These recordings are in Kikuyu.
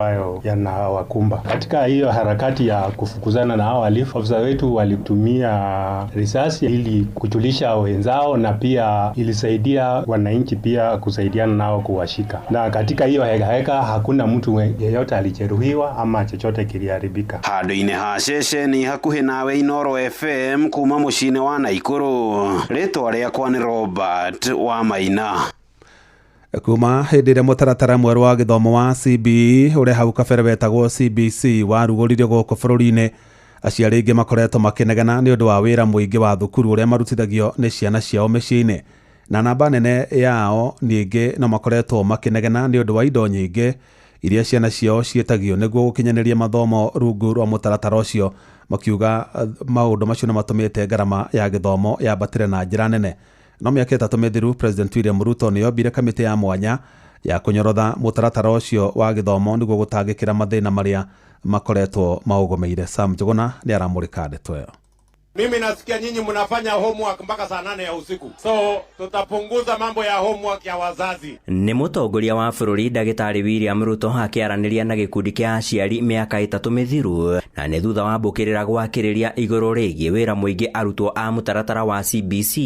Ambayo yanawakumba. Katika hiyo harakati ya kufukuzana na hao wahalifu, ofisa wetu walitumia risasi ili kujulisha wenzao na pia ilisaidia wananchi pia kusaidiana nao kuwashika. Na katika hiyo heka heka hakuna mtu yeyote alijeruhiwa ama chochote kiliharibika. Handũ-inĩ ha ceceni hakuhĩ nawe Inoro FM kuma mũciĩ-inĩ wa Naikuru, rĩtwa rĩakwa nĩ Robert wa Maina. Kuma hĩndĩ ĩrĩa mũtaratara mwerũ wa gĩthomo wa CBE, ũrĩa hau kabere wetagwo CBC, warugũririo gũkũ bũrũri-inĩ, aciari aingĩ makoretwo makĩnegena nĩ ũndũ wa wĩra mũingĩ wa thukuru ũrĩa marutithagio nĩ ciana ciao mĩciĩ-inĩ, na namba nene yao ningĩ no makoretwo makĩnegena nĩ ũndũ wa indo nyingĩ iria ciana ciao ciĩtagio nĩguo gũkinyanĩria mathomo rungu rwa mũtaratara ũcio, makiuga maũndũ macio nĩ matũmĩte ngarama ya gĩthomo yambatĩre na njĩra nene. No mĩaka 3 mĩthiru, President William Ruto nĩ ombire kamĩtĩ ya mwanya ya kũnyorotha mũtaratara ũcio wa gĩthomo nĩguo gũtangĩkĩra mathĩna marĩa makoretwo maũgũmĩire. Sam Njuguna nĩ aramũrĩka ndeto ĩyo. Mimi nasikia nyinyi mnafanya homework mpaka saa 8 ya usiku. So tutapunguza mambo ya homework ya wazazi. Nĩ mũtongoria wa bũrũri Ndagĩtarĩ William Ruto akĩaranĩria na gĩkundi kĩa aciari mĩaka 3 mĩthiru, na nĩ thutha wa mbũkĩrĩra gwakĩrĩria igũrũ rĩgiĩ wĩra mũingĩ arutwo a mũtaratara wa CBC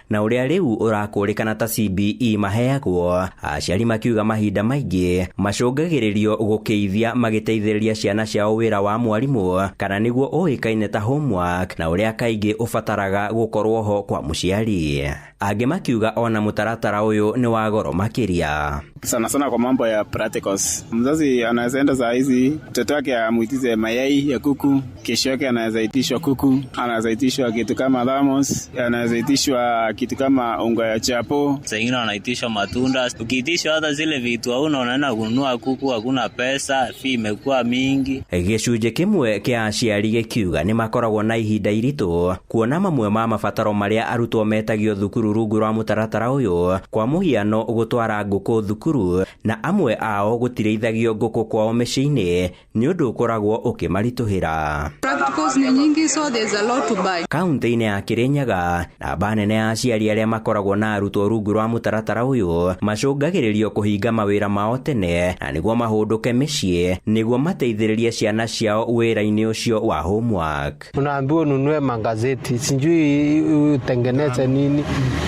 na ũrĩa rĩu ũrakũrĩkana ta CBE maheagwo. Aciari makiuga mahinda maingĩ macũngagĩrĩrio gũkĩithia magĩteithĩrĩria ciana ciao wĩra wa mwarimũ kana nĩguo ũĩkaine ta homework, na ũrĩa kaingĩ ũbataraga gũkorwo ho kwa mũciari. Angĩ makiuga ona mũtaratara ũyũ nĩ wa goro makĩria. Sana sana kwa mambo ya practicals. Mzazi anaweza enda saa hizi mtoto wake amuitize mayai ya kuku, kesho yake anaweza itishwa kuku, anaweza itishwa kitu kama thermos, anaweza itishwa kitu kama unga ya chapo. Saa ingine wanaitishwa matunda. Ukiitishwa hata zile vitu hauna, unaenda kununua kuku, hakuna pesa, fee imekuwa mingi. Gĩcunjĩ kĩmwe kĩa aciari gĩkiuga nĩ makoragwo na ihinda iritũ kuona mamwe ma mabataro marĩa arutwo metagio thukuru rungu rwa mũtaratara ũyũ, kwa mũhiano gũtwara ngũkũ thukuru, na amwe ao gũtirĩithagio ngũkũ kwao mĩciĩ-inĩ nĩ ũndũ ũkoragwo ũkĩmaritũhĩra. Practicals ni nyingi, so there's a lot to buy. Kaunti-inĩ ya Kirinyaga, namba nene ya aciari arĩa makoragwo na arutwo rungu rwa mũtaratara ũyũ macũngagĩrĩrio kũhinga mawĩra mao tene na nĩguo mahũndũke mĩciĩ nĩguo mateithĩrĩrie ciana ciao wĩra-inĩ ũcio wa homework. Unaambiwa ununue magazeti, sijui utengeneze nini,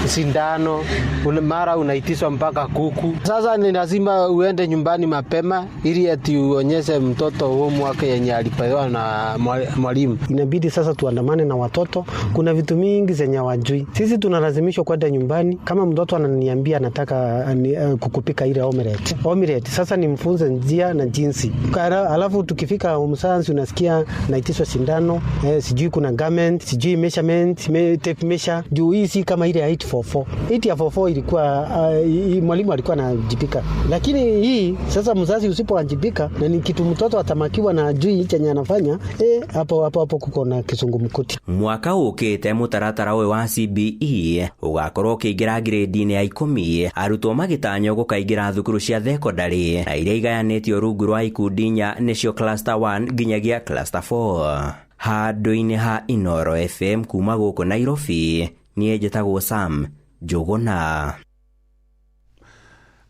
sindano, mara unaitishwa mpaka kuku. Sasa ni lazima uende nyumbani mapema ili ati uonyeshe mtoto homework yenye alipewa na mwalimu. Inabidi sasa tuandamane na watoto. Kuna vitu mingi zenye hawajui. Sisi tunalazimishwa kwenda nyumbani. Kama mtoto ananiambia anataka kukupika ile omelette. Omelette sasa nimfunze njia na jinsi. Alafu tukifika home science unasikia naitishwa sindano, sijui kuna garment, sijui measurement, tape measure. Juu hii si kama ile ya 844. 844 ilikuwa mwalimu alikuwa anajibika. Lakini hii sasa mzazi usipowajibika na ni kitu mtoto atamakiwa na ajui chenye anafanya, hapo hapo hapo kuko na kizungumkuti. Mwaka ũkĩte mũtaratara ũyũ wa CBE ũgakorwo ũkĩingĩra grade-inĩ ya 10, arutwo magĩtanywo gũkaingĩra thukuru cia thekondarĩ na iria igayanĩtio rungu rwa ikundi 4 nĩcio cluster 1 nginyagia cluster 4. Handũ-inĩ ha Inoro FM kuma gũkũ Nairobi, niĩ njĩtagwo Sam Njuguna.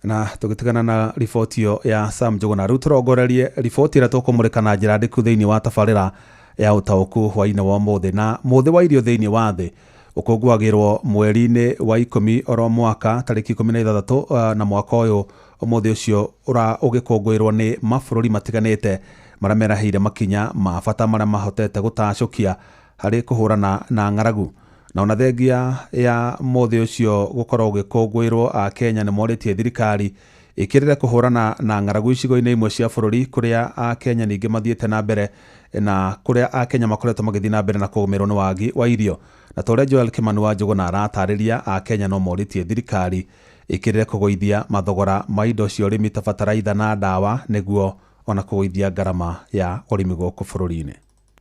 Na tũgĩtigana na riboti ĩyo ya Sam Njuguna, rĩu tũrongorerie riboti ĩrĩa tũkũmũrĩka na njĩra ndĩku thĩinĩ wa tabarĩra ya ũtaũku hwaĩ-inĩ wa ũmũthĩ. Na mũthĩ wa irio thĩinĩ wa thĩ ũkũngũagĩrwo mweri-inĩ wa 10 oro mwaka tarĩki 16, na mwaka ũyũ ũmũthĩ ũcio ũgĩkũngũĩrwo nĩ mabũrũri matiganĩte marĩa merahĩire makinya ma bata marĩa mahotete gũtacũkia harĩ kũhũrana na ng'aragu. Na ona thengia ya mũthĩ ũcio gũkorwo ũgĩkũngũĩrwo, Akenya nĩ morĩtie thirikari ĩkĩrĩre kũhũrana na ng'aragu icigo-inĩ imwe cia bũrũri kũrĩa Akenya ningĩ mathiĩte na mbere na kũrĩa Akenya makoretwo magĩthiĩ na mbere na kũgũmĩrwo nĩ wagi wa irio. Na ta ũrĩa Joel Kimani wa Njuguna aratarĩria, Akenya no morĩtie thirikari ĩkĩrĩre kũgũithia mathogora ma indo cia ũrĩmi ta bataraitha na ndawa nĩguo ona kũgũithia ngarama ya ũrĩmi gũkũ bũrũri-inĩ.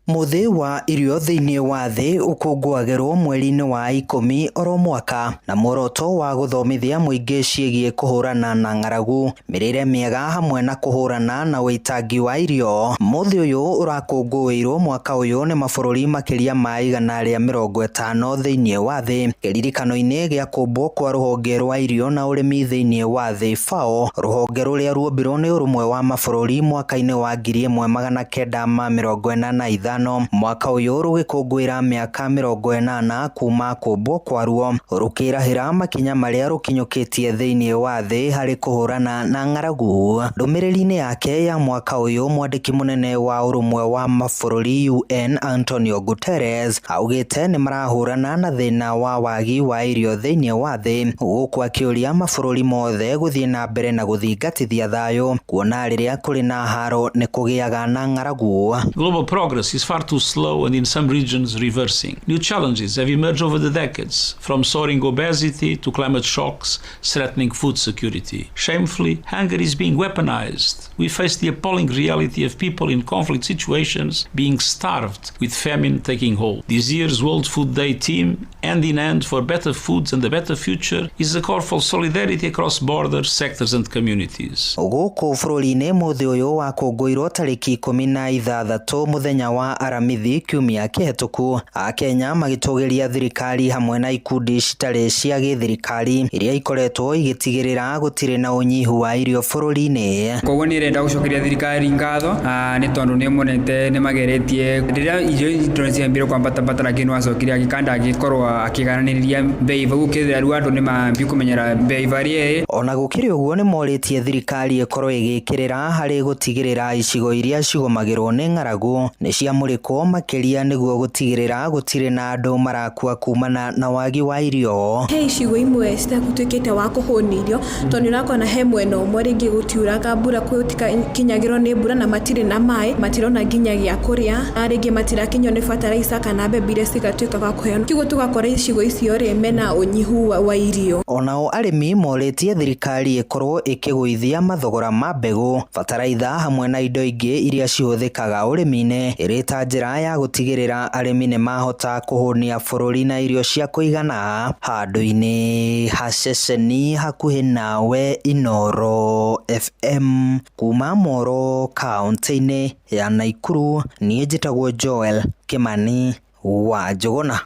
Mũthĩ wa irio thĩinĩ wa thĩ ũkũngũagĩrwo mweri-inĩ wa 10 oro mwaka na muoroto wa gũthomithia mũingĩ ciĩgiĩ kũhũrana na ng'aragu, mĩrĩre mĩega hamwe na kũhũrana na ũitangi wa irio. Mũthĩ ũyũ ũrakũngũĩirwo mwaka ũyũ nĩ mabũrũri makĩria ma 150 thĩinĩ wa thĩ kĩririkano-inĩ gĩa kũmbwo kwa rũhonge rwa irio na ũrĩmi thĩinĩ wa thĩ FAO, rũhonge rũrĩa ruombirwo nĩ ũrũmwe wa mabũrũri mwaka-inĩ wa 1985. Mwaka ũyũ rũgĩkũngũĩra mĩaka 80 kuma kũmbwo kwaruo, rũkĩrahĩra makinya marĩa rũkinyũkĩtie thĩinĩ wa thĩ harĩ kũhũrana na ng'aragu. Ndũmĩrĩri-inĩ yake ya mwaka ũyũ, mwandĩki mũnene wa ũrũmwe wa mabũrũri UN Antonio Guterres augĩte nĩ marahũrana na thĩna wa wagi wa irio thĩinĩ wa thĩ, gũkũ akĩũria mabũrũri mothe gũthiĩ na mbere na gũthingatithia thayũ, kuona rĩrĩa kũrĩ na haro nĩ kũgĩaga na ng'aragu. Global progress is far too slow and in some regions reversing. New challenges have emerged over the decades, from soaring obesity to climate shocks threatening food security. Shamefully, hunger is being weaponized. We face the appalling reality of people in conflict situations being starved, with famine taking hold. This year's World Food Day theme, Hand in Hand for Better Foods and a Better Future, is a call for solidarity across borders, sectors and communities. Gũkũ bũrũri-inĩ mũthĩ ũyũ wakũngũirwo tarĩki 16 mũthenya wa Aramithi kiumia kĩhetũku, Akenya magĩtũgĩria thirikari hamwe na ikundi citarĩ cia gĩthirikari iria ikoretwo igĩtigĩrĩra gũtirĩ na ũnyihu wa irio bũrũri-inĩ. Koguo nĩ irenda gũcokeria thirikari ngatho nĩ tondũ nĩ monete nĩ mageretie rĩrĩa irio indo ciambire kwambatabata, lakini wacokire agĩkanda agĩkorwo akĩgananĩria mbei vau ũkĩthira rĩu andũ nĩ mambia kũmenyera mbei varia ĩ. Ona gũkĩrĩ ũguo nĩ morĩtie thirikari ĩkorwo ĩgĩkĩrĩra harĩ gũtigĩrĩra icigo iria cigũmagĩrwo nĩ ng'aragu nĩ ciamũrĩkwo makĩria nĩguo gũtigĩrĩra gũtirĩ na andũ marakua kumana na wagi wa irio. He icigo imwe citakutuĩkĩte wa kũhũnia irio tondũ nĩ ũrakona he mwena ũmwe rĩngĩ gũtiuraga mbura, gũtikinyagĩrwo nĩ mbura na matirĩ na maĩ, matirona nginya gĩa kũrĩa, na rĩngĩ matirakinywo nĩ bataraitha kana mbembe iria cigatuĩka wa kũheanwo, kwoguo tũgakora icigo icio rĩ mena ũnyihu wa irio. Onao arĩmi morĩtie thirikari ĩkorwo ĩkĩgũithia mathogora ma mbegũ, bataraitha hamwe na indo ingĩ iria cihũthĩkaga ũrĩmi-inĩ ĩrĩ ta njĩra ya gũtigĩrĩra arĩmi nĩ mahota kũhũnia bũrũri na irio cia kũigana. Handũ-inĩ ha ceceni hakuhĩ nawe Inooro FM kuma Moro kaũntĩ-inĩ ya Naikuru, niĩ njĩtagwo Joel Kimani wa Njũgũna.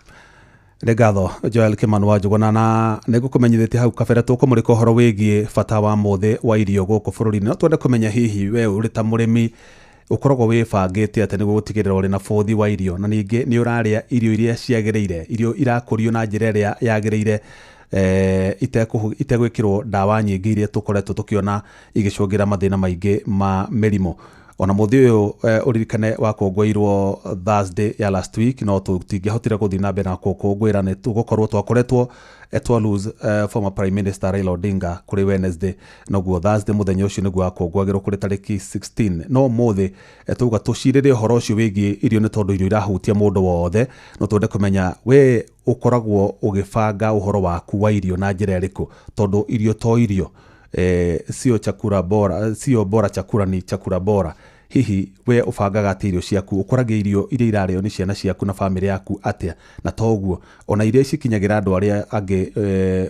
Nĩ ngatho Joel Kimani wa Njũgũna, na nĩ ngũkũmenyithĩtie hau kabere tũkũmũrĩka ũhoro wĩgiĩ bata wa mũthĩ wa irio gũkũ bũrũri-inĩ. No twende kũmenya hihi we ũrĩ ta mũrĩmi ũkoragwo wĩbangĩte atĩ nĩguo gũtigĩrĩra ũrĩ na bũthi wa irio, na ningĩ nĩ ũrarĩa irio iria ciagĩrĩire, irio irakũrio na njĩra ĩrĩa yagĩrĩire, itegwĩkĩrwo ndawa nyingĩ iria tũkoretwo tũkĩona igĩcũngĩra mathĩna maingĩ ma mĩrimũ. Ona mũthĩ ũyũ ũririkane wakũngũĩirwo Thursday ya last week, no tũtingĩahotire gũthiĩ na mbere na kũkũngũĩra nĩ gũkorwo twakoretwo twa lose former Prime Minister Raila Odinga kũrĩ Wednesday, noguo Thursday mũthenya ũcio nĩguo wakũngũagĩrwo kũrĩ tarĩki 16. No mũthĩ tuga tũcirĩre ũhoro ũcio wĩgiĩ irio nĩ tondũ irio irahutia mũndũ wothe. No twende kũmenya we ũkoragwo ũgĩbanga ũhoro waku wa irio na njĩra ĩrĩkũ, tondũ irio to irio, sio chakula bora, sio bora chakula ni chakula bora. Hihi we ũbangaga atĩ irio ciaku, ũkoragia irio iria irarĩo nĩ ciana ciaku na bamĩrĩ yaku atĩa? Na toguo ona iria cikinyagĩra andũ arĩa angĩ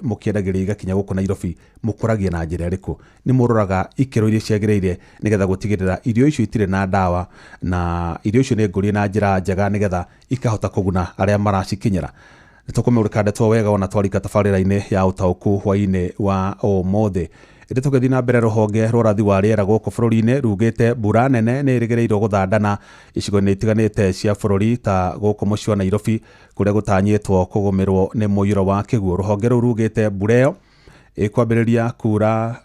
mũkĩendagĩria igakinya gũkũ Nairobi, mũkũragia na njĩra ĩrĩkũ? Nĩ mũroraga ikĩro iria ciagĩrĩire nĩgetha gũtigĩrĩra irio icio itirĩ na ndawa, na irio icio nĩ ngũrie na njĩra njega nĩgetha ikahota kũguna arĩa maracikinyĩra. Nĩ tũkũmũrĩka ndeto wega ona twarika tabarĩra-inĩ ya ũtaũku hwaĩ-inĩ wa ũmũthĩ. Ĩndĩ tũgĩthiĩ na mbere, rũhonge rwa ũrathi wa rĩera gũkũ bũrũri-inĩ rugĩte mbura nene nĩ ĩrĩgĩrĩirwo gũthandana icigo-inĩ itiganĩte cia bũrũri ta gũkũ mũciĩ wa Nairobi kũrĩa gũtanyĩtwo kũgũmĩrwo nĩ mũiyũro wa kĩguũ. Rũhonge rũu rugĩte mbura ĩyo ĩkwambĩrĩria kura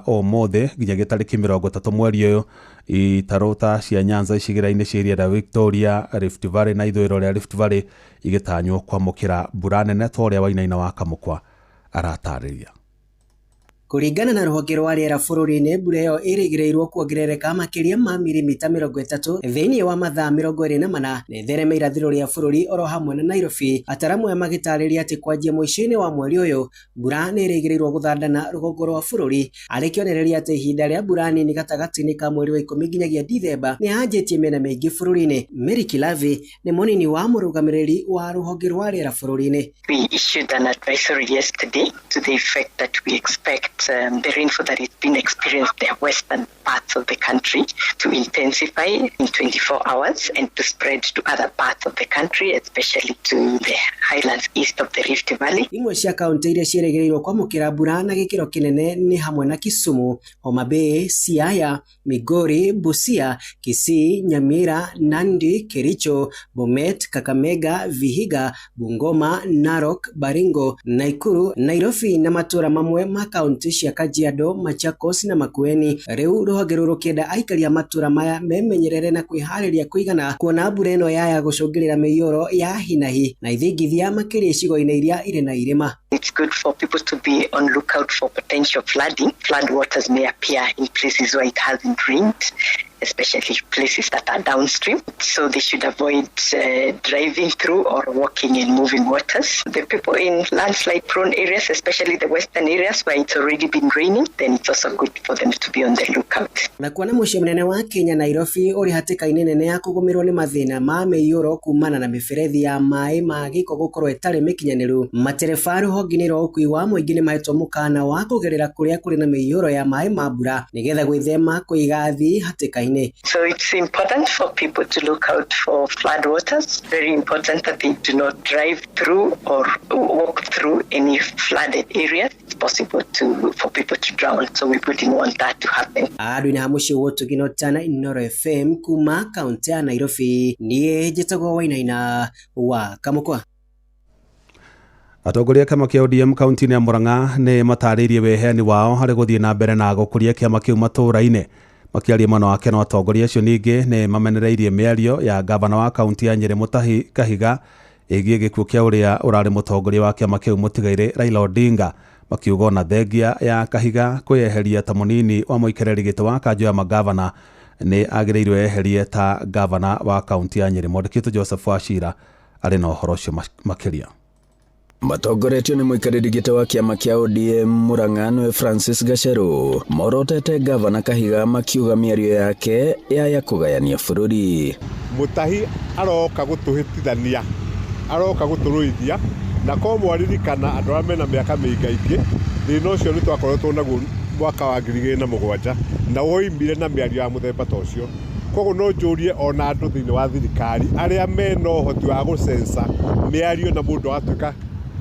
ũmũthĩ nginyagia tarĩki 30 mweri ũyũ. Itarũ ta cia Nyanza, icigĩrĩra-inĩ cia iria rĩa Victoria, Rift Valley na ithũĩro rĩa Rift Valley igĩtanywo kwamũkĩra mbura nene ta ũrĩa Wainaina wa Kamũkwa aratarĩria. Kũringana na rũhonge rwa rĩera bũrũri-inĩ, mbura ĩyo ĩrĩgĩrĩirwo kuongerereka makĩria ma mirimita 30 thĩinĩ wa mathaa 24 na ĩthereme irathĩro rĩa bũrũri oro hamwe na Nairobi. Ataramu aya magĩtarĩria atĩ kwanjia mũico-inĩ wa mweri ũyũ mbura nĩ ĩrĩgĩrĩirwo gũthandana rũgongo rwa bũrũri, arĩ kĩonereria atĩ ihinda rĩa mbura nini gatagatĩ-inĩ ka mweri wa 10 nginyagia Dithemba nĩ yanjĩtie mĩena mĩingĩ bũrũri-inĩ. Mary Kilavi nĩ mũnini wa mũrũgamĩrĩri wa rũhonge rwa rĩera bũrũri-inĩ. We issued an advisory yesterday to the effect that we expect the rainfall that is being experienced in the western parts of the country to intensify in 24 hours and to spread to other parts of the country, especially to the highlands east of the Rift Valley. Imwe cia kaunti iria ciĩrĩgĩrĩirwo kwamũkĩra mbura na gĩkĩro kĩnene nĩ hamwe na Kisumu, Homa Bay, Siaya, Migori, Busia, Kisii, Nyamira, Nandi, Kericho, Bomet, Kakamega, Vihiga, Bungoma, Narok, Baringo, Nakuru, Nairobi na matũra mamwe ma kaunti cia Kajiado, Machakos na Makueni. Rĩu rũhonge rũrũ rũkĩenda aikari a matũra maya memenyerere na kwĩharĩria kũigana kuona mbura ĩno yaya gũcũngĩrĩra mĩiyũro ya hinahi na ithingithia makĩria icigo-inĩ iria irĩ na irĩma. It's good for people to be on lookout for potential flooding. Flood waters may appear in places where it hasn't rained, especially places that are downstream. So they should avoid driving through or walking in moving waters. The people in landslide-prone areas, especially the western areas where it's already been raining, then it's also good for them to be on the lookout. Na kuona mũciĩ mũnene wa Kenya Nairobi ũrĩ hatĩka-inĩ nene ya kũgũmĩrwo nĩ mathĩna ma mĩiyũro kumana na mĩberethi ya maĩ ma gĩko gũkorwo ĩtarĩ mĩkinyanĩru, matereba rũhonge-inĩ rwa ũkuui wa mũingĩ nĩ mahetwo mũkana wa kũgerera kũrĩa kũrĩ na mĩiyũro ya maĩ ma mbura nĩgetha gwĩthema kũiga athii hatĩka-inĩ. So it's important for people to look out for flood waters. Very important that they do not drive through or walk through any flooded areas. It's possible for people to drown, so we wouldn't want that to happen. Andũ-inĩ ha mũciĩ wa Ũtugi na Inooro FM kuma kaunti ya Nairobi, niĩ njĩtagwo Wainaina wa Kamũkwa. Atongoria a kĩama kĩa ODM kaunti-inĩ ya Murang'a nĩ matarĩirie wĩheani wao harĩ gũthiĩ na mbere na gũkũria kĩama kĩu matũũra-inĩ. Makĩaria mwena wa Keno, atongoria acio ningĩ nĩ mamenereirie mĩario ya gavana wa kaunti ya Nyĩrĩ Mutahi Kahiga ĩgiĩ gĩkuũ kĩa ũrĩa ũrarĩ mũtongoria wa kĩama kĩu mũtigairĩ Raila Odinga, makiuga ona thengia ya Kahiga kwĩyeheria ta mũnini wa mũikarĩri gĩtĩ wa kanjũ ya magavana nĩ agĩrĩirwo eherie ta gavana wa kaunti ya Nyĩrĩ. Mwandĩki witũ Joseph Wachira arĩ na ũhoro ũcio makĩria. Matongoretio nĩ mũikarĩri gĩtĩ wa kĩama kĩa ODM Murang'a nĩwe Francis Gacheru morotete gavana Kahiga makiuga mĩario yake ya kũgayania bũrũri. Mutahi aroka gũtũhĩtithania, aroka gũtũrũithia, na ko mwaririkana andũ arĩa mena mĩaka mĩingaingĩ, thĩna ũcio nĩ twakoretwo naguo mwaka wa 2007 na woimire na mĩario ya mũthemba ta ũcio. Koguo no njũrie ona andũ thĩinĩ wa thirikari arĩa mena ũhoti wa gũcenca mĩario na mũndũ agatuĩka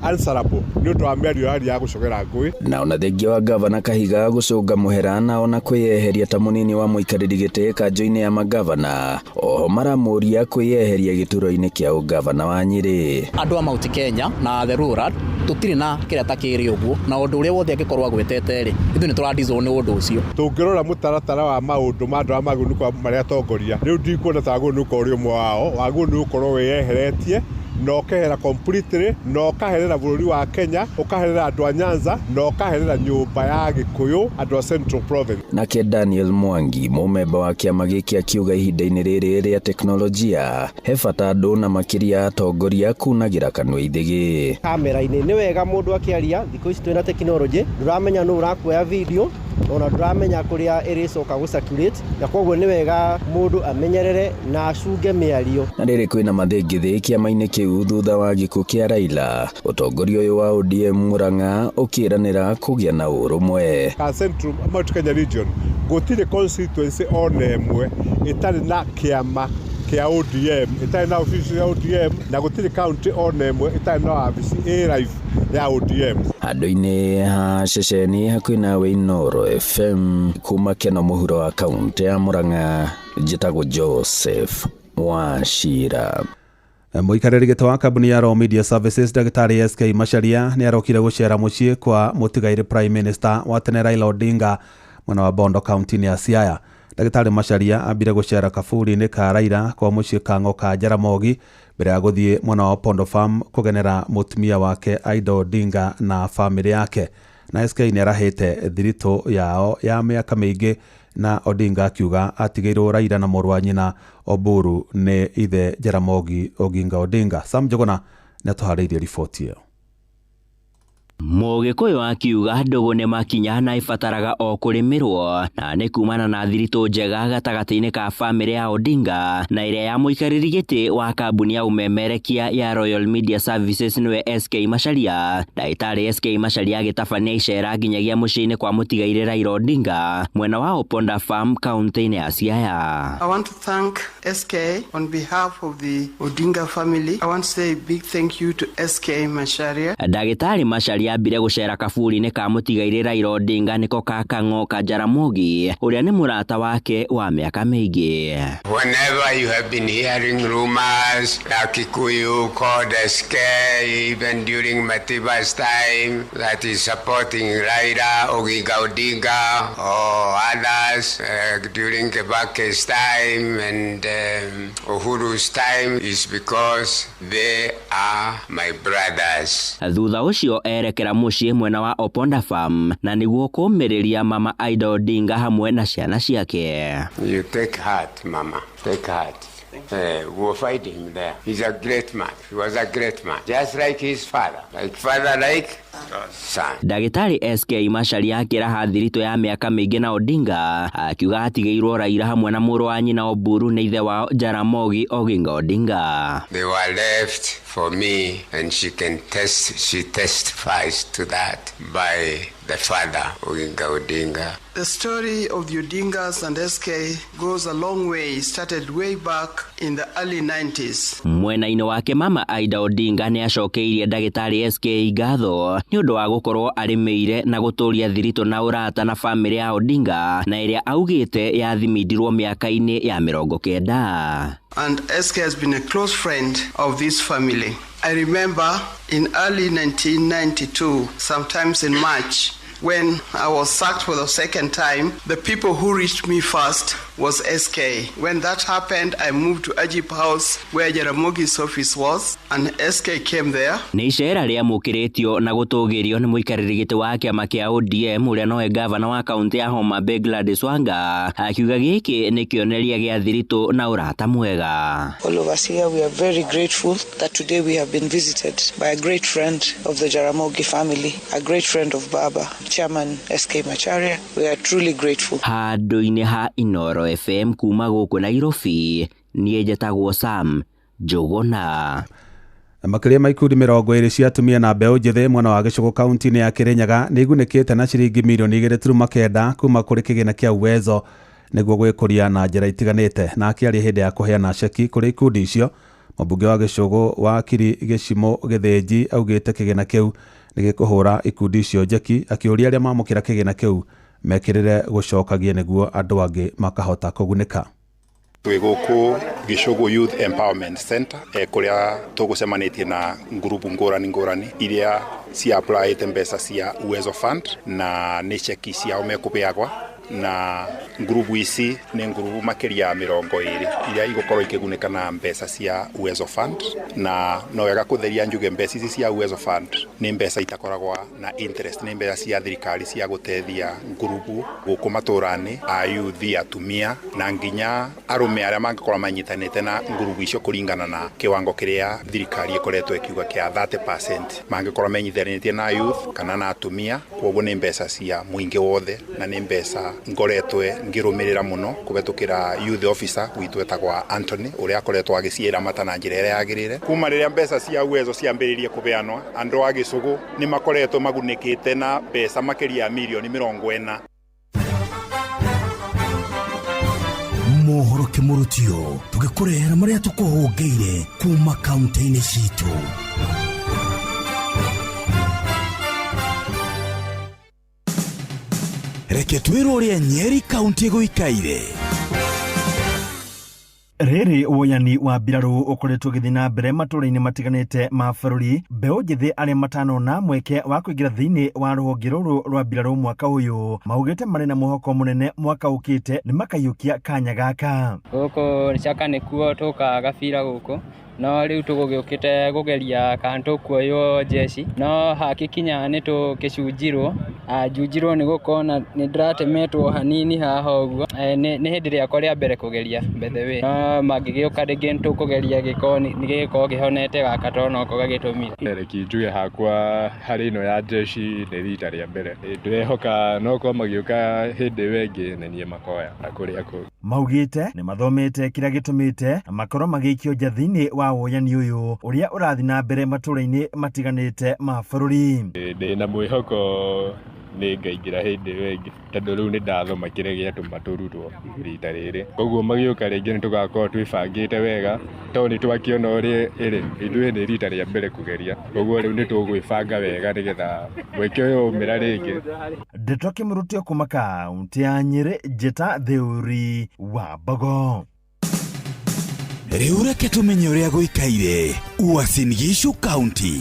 answerable nĩ ũndũ wa mĩario yarĩ ya gũcogera ngũĩ. Na ona thengia wa gavana Kahiga gũcũnga mũhera na ona kwĩyeheria ta mũnini wa mũikarĩri gĩtĩ kanjũ-inĩ ya magavana, oho maramũria kwĩyeheria gĩturwa-inĩ kĩa ũgavana wa Nyĩrĩ. Andũ a Mount Kenya na the rural tũtirĩ na kĩrĩa ta kĩrĩ ũguo, na ũndũ ũrĩa wothe angĩkorwo agwetete rĩ, ithuĩ nĩ tũradizwo nĩ ũndũ ũcio. Tũngĩrora mũtaratara wa maũndũ ma andũ arĩa magĩrĩirwo nĩ gũkorwo marĩ atongoria, rĩu ndikuona ta wagĩrĩirwo nĩ gũkorwo ũrĩ ũmwe wao, wagĩrĩirwo nĩ gũkorwo wĩyeheretie na ũkehera completely, na ũkaherera bũrũri wa Kenya, ũkaherera andũ a Nyanza, na ũkaherera nyũmba ya Gĩkũyũ, andũ a Central Province. Nake Daniel Mwangi, mũmemba wa kĩama gĩkĩ, akiuga ihinda-inĩ rĩrĩ rĩa teknolojia he bata andũ na makĩria atongoria kunagĩra kanua ithĩgĩ. Kamera-inĩ nĩ wega mũndũ akĩaria, thikũ ici twĩna tekinoronjĩ, ndũramenya nũ ũrakuoya video, ona ndũramenya kũrĩa ĩrĩcoka gũ circulate, na koguo nĩ wega mũndũ amenyerere na acunge mĩario. Na rĩrĩ kwĩna mathĩngĩthĩ kĩama-inĩ kĩu thutha wa gĩkuũ kĩa Raila, ũtongoria ũyũ wa ODM Murang'a ũkĩranĩra kũgĩa na ũrũmwe. Central Mount Kenya region gũtirĩ constituency ona ĩmwe ĩtarĩ na kĩama kĩa ODM, ĩtarĩ na obici ya ODM, na gũtirĩ county ona ĩmwe ĩtarĩ na wabici ĩ live ya ODM. Handũ-inĩ ha ceceni hakuhĩ nawe Inooro FM kuma Keno mũhuro wa kaunti ya Murang'a, njĩtagwo Joseph Wachira. Mũikarĩri gĩtĩ wa kambuni ya Raw Media Services Ndagĩtarĩ SK Macharia nĩ arokire gũcera mũciĩ kwa mũtigairĩ Prime Minister wa tene Raila Odinga mwena wa Bondo kaunti-inĩ ya Siaya. Ndagĩtarĩ Macharia ambire gũcera kaburi-inĩ ka Raila kwa mũciĩ Kang'o ka Jaramogi mbere ya gũthiĩ mwena wa Pondo Farm kũgenera mũtumia wake Aida Odinga na bamĩrĩ yake. Na SK nĩ arahĩte thiritũ yao ya mĩaka mĩingĩ, na Odinga akiuga atigĩirwo Raila na mũrũ wa nyina Oburu nĩ ithe Jaramogi Oginga Odinga. Sam Njuguna nĩ atũharĩirie riboti ĩyo. Mũgĩkũyũ akiuga ndũgũ nĩ makinya na ibataraga o kũrĩmĩrwo, na nĩ kumana na thiritũ njega gatagatĩ-inĩ ka bamĩrĩ ya Odinga na ĩrĩa ya mũikarĩri gĩtĩ wa kambuni ya ũmemerekia ya Royal Media Services nĩwe SK Macharia. Ndagĩtarĩ SK Macharia agĩtabania icera nginyagia mũciĩ-inĩ kwa mũtigairĩ Raila Odinga mwena wa Oponda Farm kaunti-inĩ ya Siaya. I want to thank SK on behalf of the Odinga family. I want to say a big thank you to SK Macharia. Ndagĩtarĩ Macharia ambire gũcera kaburi-inĩ ka mũtigairĩ Raila Odinga nĩko ka Kang'o ka Jaramogi ũrĩa nĩ mũrata wake wa mĩaka mĩingĩ. Whenever you have been hearing rumors that Kikuyu called SK even during Matiba's time that is supporting Raila Oginga Odinga or others during Kibaki's time and Uhuru's time is because they are my brothers. Thutha ũcio erekera mũciĩ mwena wa Oponda Farm na nĩguo kũmĩrĩria mama Aida Odinga hamwe na ciana ciake. You take heart, mama. Take heart. We'll find him there. He's a great man. He was a great man. Just like his father. Like father, like son. Ndagĩtarĩ SK Macharia akĩraha thiritũ ya mĩaka mĩingĩ na Odinga akiuga atigĩirwo Raila hamwe na mũrũ wa nyina Oburu nĩ ithe wao Jaramogi Oginga Odinga. They were left for me, and she testifies to that by the father, Oginga Odinga. The story of the Odingas and SK goes a long way. It started way back in the early 90s. Mwena-inĩ wake mama Aida Odinga nĩ acokeirie ndagĩtarĩ SK ngatho nĩ ũndũ wa gũkorwo arĩmĩire na gũtũria thiritũ na ũrata na bamĩrĩ ya Odinga na ĩrĩa augĩte yathimindirwo mĩaka-inĩ ya 90. And SK has been a close friend of this family. I remember in early 1992, sometimes in March, when I was sacked for the second time, the people who reached me first was SK. When that happened, I moved to Ajib House where Jaramogi's office was, and SK came there. Nĩ icera rĩamũkĩrĩtio na gũtũgĩrio nĩ mũikarĩri gĩtĩ wa kĩama kĩa ODM ũrĩa nowe gavana wa kaunti ya Homa Bay Gladys Wanga akiuga gĩkĩ nĩ kĩonereria gĩa thiritũ na ũrata mwega. All of us here, we are very grateful that today we have been visited by a great friend of the Jaramogi family, a great friend of Baba, Chairman SK Macharia. We are truly grateful. Handũ-inĩ ha Inoro FM kuma gũkũ Nairobi, niĩ njetagwo Sam Njuguna. Makĩria ma ikundi 20 cia atumia na mbeũ njĩthĩ mwena wa Gĩcũgũ kaunti-inĩ ya Kĩrĩnyaga nĩ igunĩkĩte na ciringi mirioni 2.9 kuma kũrĩ kĩgĩna kĩa Uwezo nĩguo gwĩkũria na njĩra itiganĩte. Na akĩaria hĩndĩ ya kũheana ceki kũrĩ ikundi icio, mũmbunge wa Gĩcũgũ Wakiri Gĩcimũ Gĩthĩnji augĩte kĩgĩna kĩu nĩ gĩkũhũra ikundi icio njeki, akĩũria arĩa mamũkĩra kĩgĩna kĩu mekĩrĩre gũcokagia nĩguo andũ angĩ makahota kũgunĩka. Twĩ gũkũ Gĩcũgũ Youth Empowerment Center kũrĩa tũgũcemanĩtie na ngurubu ngũrani ngũrani iria cia applyĩte mbeca cia Uwezo Fund na nĩ ceki ciao mekũbeagwa, na ngurubu ici nĩ ngurubu makĩria ya 20 iria igũkorwo ikĩgunĩka na mbeca cia Uwezo Fund. Na no wega kũtheria njuge mbeca ici cia Uwezo Fund nĩ mbeca itakoragwa na interest, nĩ mbeca cia thirikari cia gũteithia ngurubu gũkũ matũra-inĩ, a youth, atumia na nginya arũme arĩa mangĩkorwo manyitanĩte na ngurubu icio kũringana na kĩwango kĩrĩa thirikari ĩkoretwo ĩkiuga kĩa 30% mangĩkorwo menyitanĩtie na youth kana na atumia. Kwoguo nĩ mbeca cia mũingĩ wothe na nĩ mbeca ngoretwe ngĩrũmĩrĩra mũno kũhetũkĩra youth officer witũ etagwa Anthony ũrĩa akoretwo agĩciĩramata na njĩra ĩrĩa yagĩrĩire. Kuma rĩrĩa mbeca cia Uwezo ciambĩrĩirie kũbeanwa, andũ a Gĩcũgũ nĩ makoretwo magunĩkĩte na mbeca makĩria ya mirioni 40. Mohoro kĩmũrutio tũgĩkũrehera marĩa tũkũhũngĩire kuma kaunti-inĩ citũ. Reke twĩrwo ũrĩa Nyeri kaunti gũikaire. Rĩrĩ woyani wa mbirarũ ũkoretwo ũgĩthiĩ na mbere matũũra-inĩ matiganĩte ma bũrũri, mbeũ njĩthĩ arĩa matanona mweke wa kũingĩra thĩinĩ wa rũhonge rũrũ rwa mbirarũ mwaka ũyũ maugĩte marĩ na mwĩhoko mũnene mwaka ũkĩte nĩ makaiyũkia kanya gaka. Gũkũ Chaka nĩkuo tũkaga gabira gũkũ No rĩu tũgũgĩũkĩte kũgeria kana tũkuoywo jeshi no hakikinya nĩ tũkĩcunjirwo njunjirwo nĩ gũkorwo nĩ ndĩratemetwo hanini haha ũguo. Nĩ hĩndĩ rĩakwa rĩa mbere kũgeria by the way, no mangĩgĩũka rĩngĩ nĩ tũkũgeria gĩkorwo nĩ gĩgĩkorwo kĩhonete gaka tondũ noko gagĩtũmire. Reke njuge hakwa harĩ ĩno ya jeshi nĩ rita rĩa mbere, ndĩrehoka no korwo magĩũka hĩndĩ ĩyo ĩngĩ nĩ niĩ makoya na kũrĩa kũngĩ. Maugĩte nĩ mathomete kĩrĩa gĩtũmĩte makorwo magĩikio nja thĩinĩ wa woyani ũyũ ũrĩa ũrathiĩ na mbere matũũra-inĩ matiganĩte ma bũrũri. Ndĩna mwĩhoko nĩ ngaingĩra hĩndĩ ĩyo ĩngĩ tondũ rĩu nĩ ndathoma kĩrĩa gĩatũma tũrutwo rita rĩrĩ, koguo magĩũka rĩngĩ nĩ tũgakorwo twĩbangĩte wega tondũ nĩ twakĩona ũrĩa ĩrĩ ithuĩ nĩ rita rĩa mbere kũgeria, koguo rĩu nĩ tũgwĩbanga wega nĩgetha mweke ũyũ umĩra rĩngĩ. Ndeto kĩmũrutio kuma kaunti ya Nyĩrĩ, Njĩta Theuri wa Mbogo. Rĩu reke tũmenye ũrĩa gũikaire Uasin Gishu County.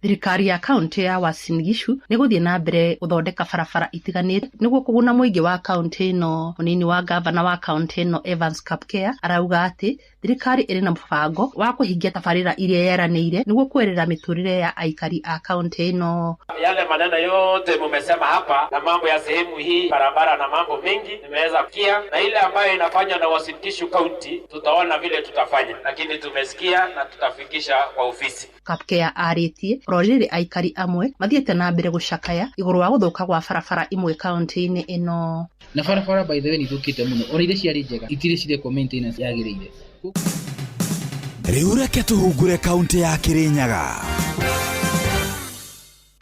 Thirikari ya kaunti ya Uasin Gishu nĩ gũthiĩ na mbere gũthondeka barabara itiganĩte nĩguo kũguna mũingĩ wa kaunti ĩno. Mũnini wa gavana wa kaunti ĩno Evans Kapkea arauga atĩ thirikari ĩrĩ na mũbango wa kũhingia tabarĩra iria yeranĩire nĩguo kwerera mĩtũrĩre ya aikari a kaunti ĩno. Yale maneno yote mumesema hapa na mambo ya sehemu hii barabara na mambo mengi nimeweza kusikia, na ile ambayo inafanywa na Uasin Gishu County tutaona vile tutafanya, lakini tumesikia na tutafikisha kwa ofisi. Kapkea arĩtie oro rĩrĩ aikari amwe mathiĩte na mbere gũcakaya igũrũ wa gũthũka gwa barabara imwe kaunti-inĩ ĩno. Na barabara by the way nĩ ithũkĩte mũno, ona iria ciarĩ njega itirĩ cirekwo maintenance yagĩrĩire. Rĩu reke tũhungure kaunti ya Kirinyaga.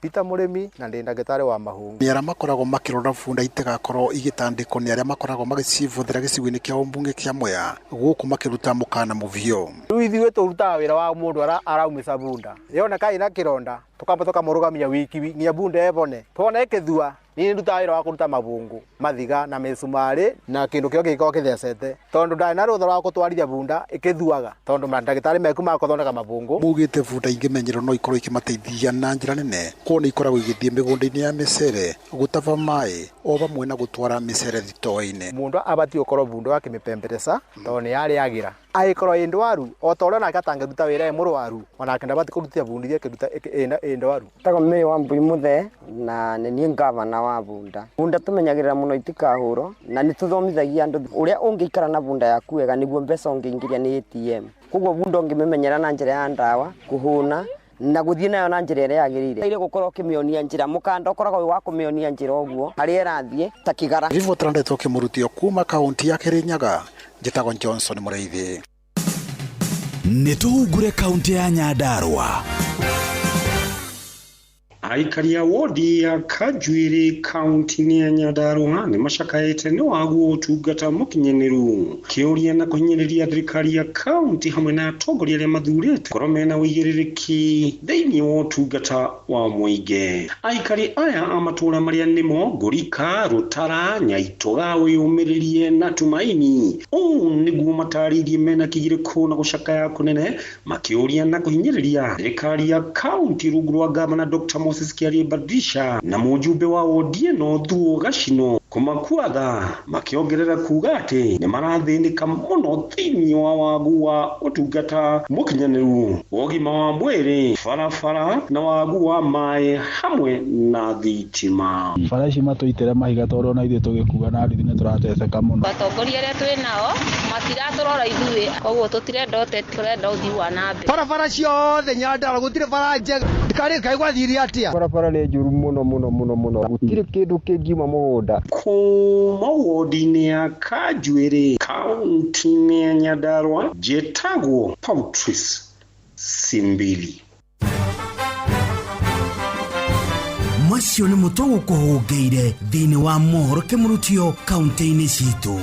Peter Mũrĩmi na ndĩ ndagĩtarĩ wa mahũngũ. Nĩ arĩa makoragwo makĩrora bunda itigakorwo igĩtandĩkwo nĩ arĩa makoragwo magĩcibũthĩra gĩcigo-inĩ kĩa ũmbunge kĩa Mwea gũkũ makĩruta mũkana mũvio. Rĩu ithuĩ tũrutaga wĩra wa mũndũ araumĩca bunda yoneka ĩna kĩronda tũkamba tũkamũrũgamia wiki nginya bunda ĩbone tuona ĩkĩthua. Niĩ ndutaga wĩra wa kũruta mabungu mathiga na mĩcumarĩ na kĩndũ kĩo kĩngĩkorwo kĩthecete tondũ ndarĩ na rũtha rwa gũtwarithia bunda ĩkĩthuaga tondũ mandagĩtarĩ meku ma gũthondeka mabungu. Maugĩte bunda ingĩmenyerwo no ikorwo ikĩmateithia na njĩra nene kuona ikoragwo igĩthiĩ mĩgũnda-inĩ ya mĩcere gũtaba maĩ o vamwe na gũtwara mĩcere thitoo-inĩ. Mũndũ abatiĩ gũkorwo bunda akĩmĩpembereca tondũ nĩ yarĩagĩra angĩkorwo ĩ ndwaru o ta ũrĩa onake atangĩruta wĩra ĩ mũrwaru onake ndabatiĩ kũrutia bunda iria ĩkĩruta ĩ ndwaru. Tagwo Mary Wambui Muthee na nĩ niĩ ngavana wa bunda. Bunda tũmenyagĩrĩra mũno itikahũrwo na nĩ tũthomithagia andũ ũrĩa ũngĩikara na bunda yaku wega nĩguo mbeca ũngĩingĩria nĩ ATM. Koguo bunda ũngĩmĩmenyera na njĩra ya ndawa kũhũna na gũthiĩ nayo na njĩra ĩrĩa yagĩrĩire. Ire gũkorwo ũkĩmĩonia njĩra mũkanda ũkoragwo wĩ wa kũmĩonia njĩra ũguo harĩa ĩrathiĩ ta kĩgara. Riboti randetwo kĩmũrutio kuma kaunti ya Kirinyaga, njĩtagwo Johnson Mũrĩithi. Nĩ tũhungure kaunti ya Nyandarua. Aikari a wodi ya Kanjuĩrĩ kaunti-inĩ ya Nyandarua nĩ macakaĩte nĩ waguo ũtungata mũkinyanĩru kĩũria na kũhinyĩrĩria thirikari ya kaunti hamwe na atongoria arĩa mathurĩte korwo mena ũigĩrĩrĩki thĩinĩ wa ũtungata wa mũingĩ. Aikari aya a matũũra marĩa nĩmo Ngũrika, Rũtara, Nyaitũga, Wĩyũmĩrĩrie na Tumaini ũũ nĩguo matarĩirie mena kĩgirĩko na gũcakaya kũnene makĩũria na kũhinyĩrĩria thirikari ya kaunti rungu rwa gavana Dr. Moses Kiarie Badirisha na mũjumbe wa wodi ĩno Thuo Gacino kũmakuatha makĩongerera kuga atĩ nĩ marathĩnĩka mũno thĩinĩ wa wagu wa ũtungata mũkinyanĩru wa ũgima wa mwĩrĩ, barabara na wagu wa maĩ hamwe na thitima. Bara ici matũitĩre mahiga tondũ ona ithuĩ tũgĩkua na nduthi nĩ tũrateseka mũno. Atongoria arĩa twĩ nao matiratũrora ithuĩ, koguo tũtirenda ũteti, tũrenda ũthii wa na mbere. Barabara ciothe Nyandarua gũtirĩ bara njega, ndikarĩ kaĩ gwathire atĩa? Barabara nĩ njũru mũno mũno mũno mũno, gũtirĩ kĩndũ kĩngiuma mũgũnda. Kuma wodi-inĩ ya Kanjuĩrĩ kaunti-inĩ ya Nyandarua, njĩtagwo Patrice Simbili. Macio nĩ mũtũ gũkũhũngĩire thĩinĩ wa mohoro kĩmũrutio kaunti-inĩ citũ.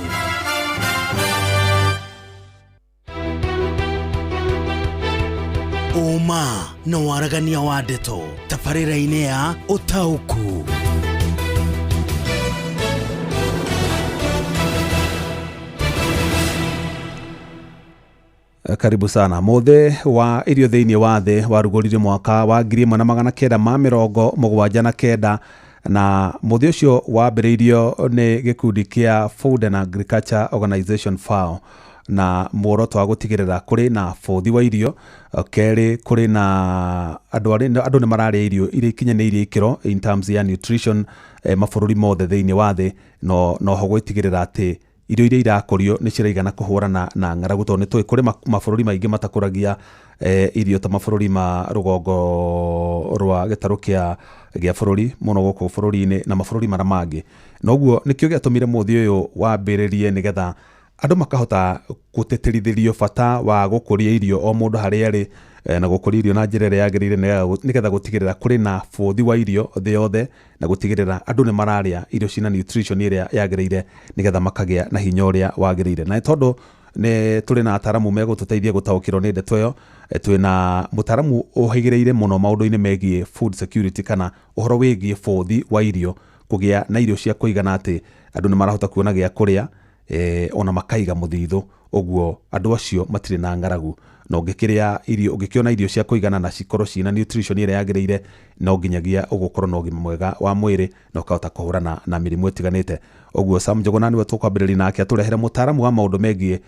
Ũma na waragania wa ndeto tabarĩra-inĩ ya ũtaũku. Karibu sana. Mũthĩ wa irio thĩinĩ wa thĩ warugũririo mwaka wa 1979 na mũthĩ ũcio wambĩrĩirio nĩ gĩkundi kĩa Food and Agriculture Organization FAO. Na muoroto wa gũtigĩrĩra kũrĩ na bũthi wa irio, kerĩ kũrĩ na andũ andũ nĩ mararĩa irio iria ikinyanĩirie ikĩro in terms ya nutrition, mabũrũri mothe thĩinĩ wa thĩ, no noho gwĩtigĩrĩra atĩ irio iria irakũrio nĩ ciraigana kũhũrana na ng'aragu, tondũ nĩ tũĩ kũrĩ mabũrũri maingĩ matakũragia irio ta mabũrũri ma rũgongo rwa gĩtarũ kĩa bũrũri mũno gũkũ bũrũri-inĩ na mabũrũri marĩa mangĩ. Noguo nĩkĩo gĩatũmire mũthĩ ũyũ wambĩrĩrie, nĩgetha andũ makahota gũtĩtĩrithĩrio bata wa gũkũria irio o mũndũ harĩa arĩ, na gũkũria irio na njĩra ĩrĩa yagĩrĩire, nĩgetha gũtigĩrĩra kũrĩ na bũthi wa irio thĩ yothe, na gũtigĩrĩra andũ nĩ mararĩa irio cina nutrition ĩrĩa yagĩrĩire, nĩgetha makagĩa na hinya ũrĩa wagĩrĩire. Na tondũ nĩ tũrĩ na ataramu megũtũteithia gũtaũkĩrwo nĩ ndeto ĩyo, twĩna mũtaramu ũhĩgĩrĩire mũno maũndũ-inĩ megiĩ food security, kana ũhoro wĩgiĩ bũthi wa irio, kũgĩa na irio cia kũigana atĩ andũ nĩ marahota kuona gĩa kũrĩa, ona makaiga mũthithũ, ũguo andũ acio matirĩ na ng'aragu. Na ũngĩkĩrĩa irio, ũngĩkĩona irio cia kũigana na cikorwo ciĩna nutrition ĩrĩa yagĩrĩire, no nginyagia ũgũkorwo na ũgima mwega wa mwĩrĩ na ũkahota kũhũrana na mĩrimũ ĩtiganĩte. Ũguo Sam Njuguna nĩwe tũkwambĩrĩria nake atũrehere mũtaaramu wa maũndũ megiĩ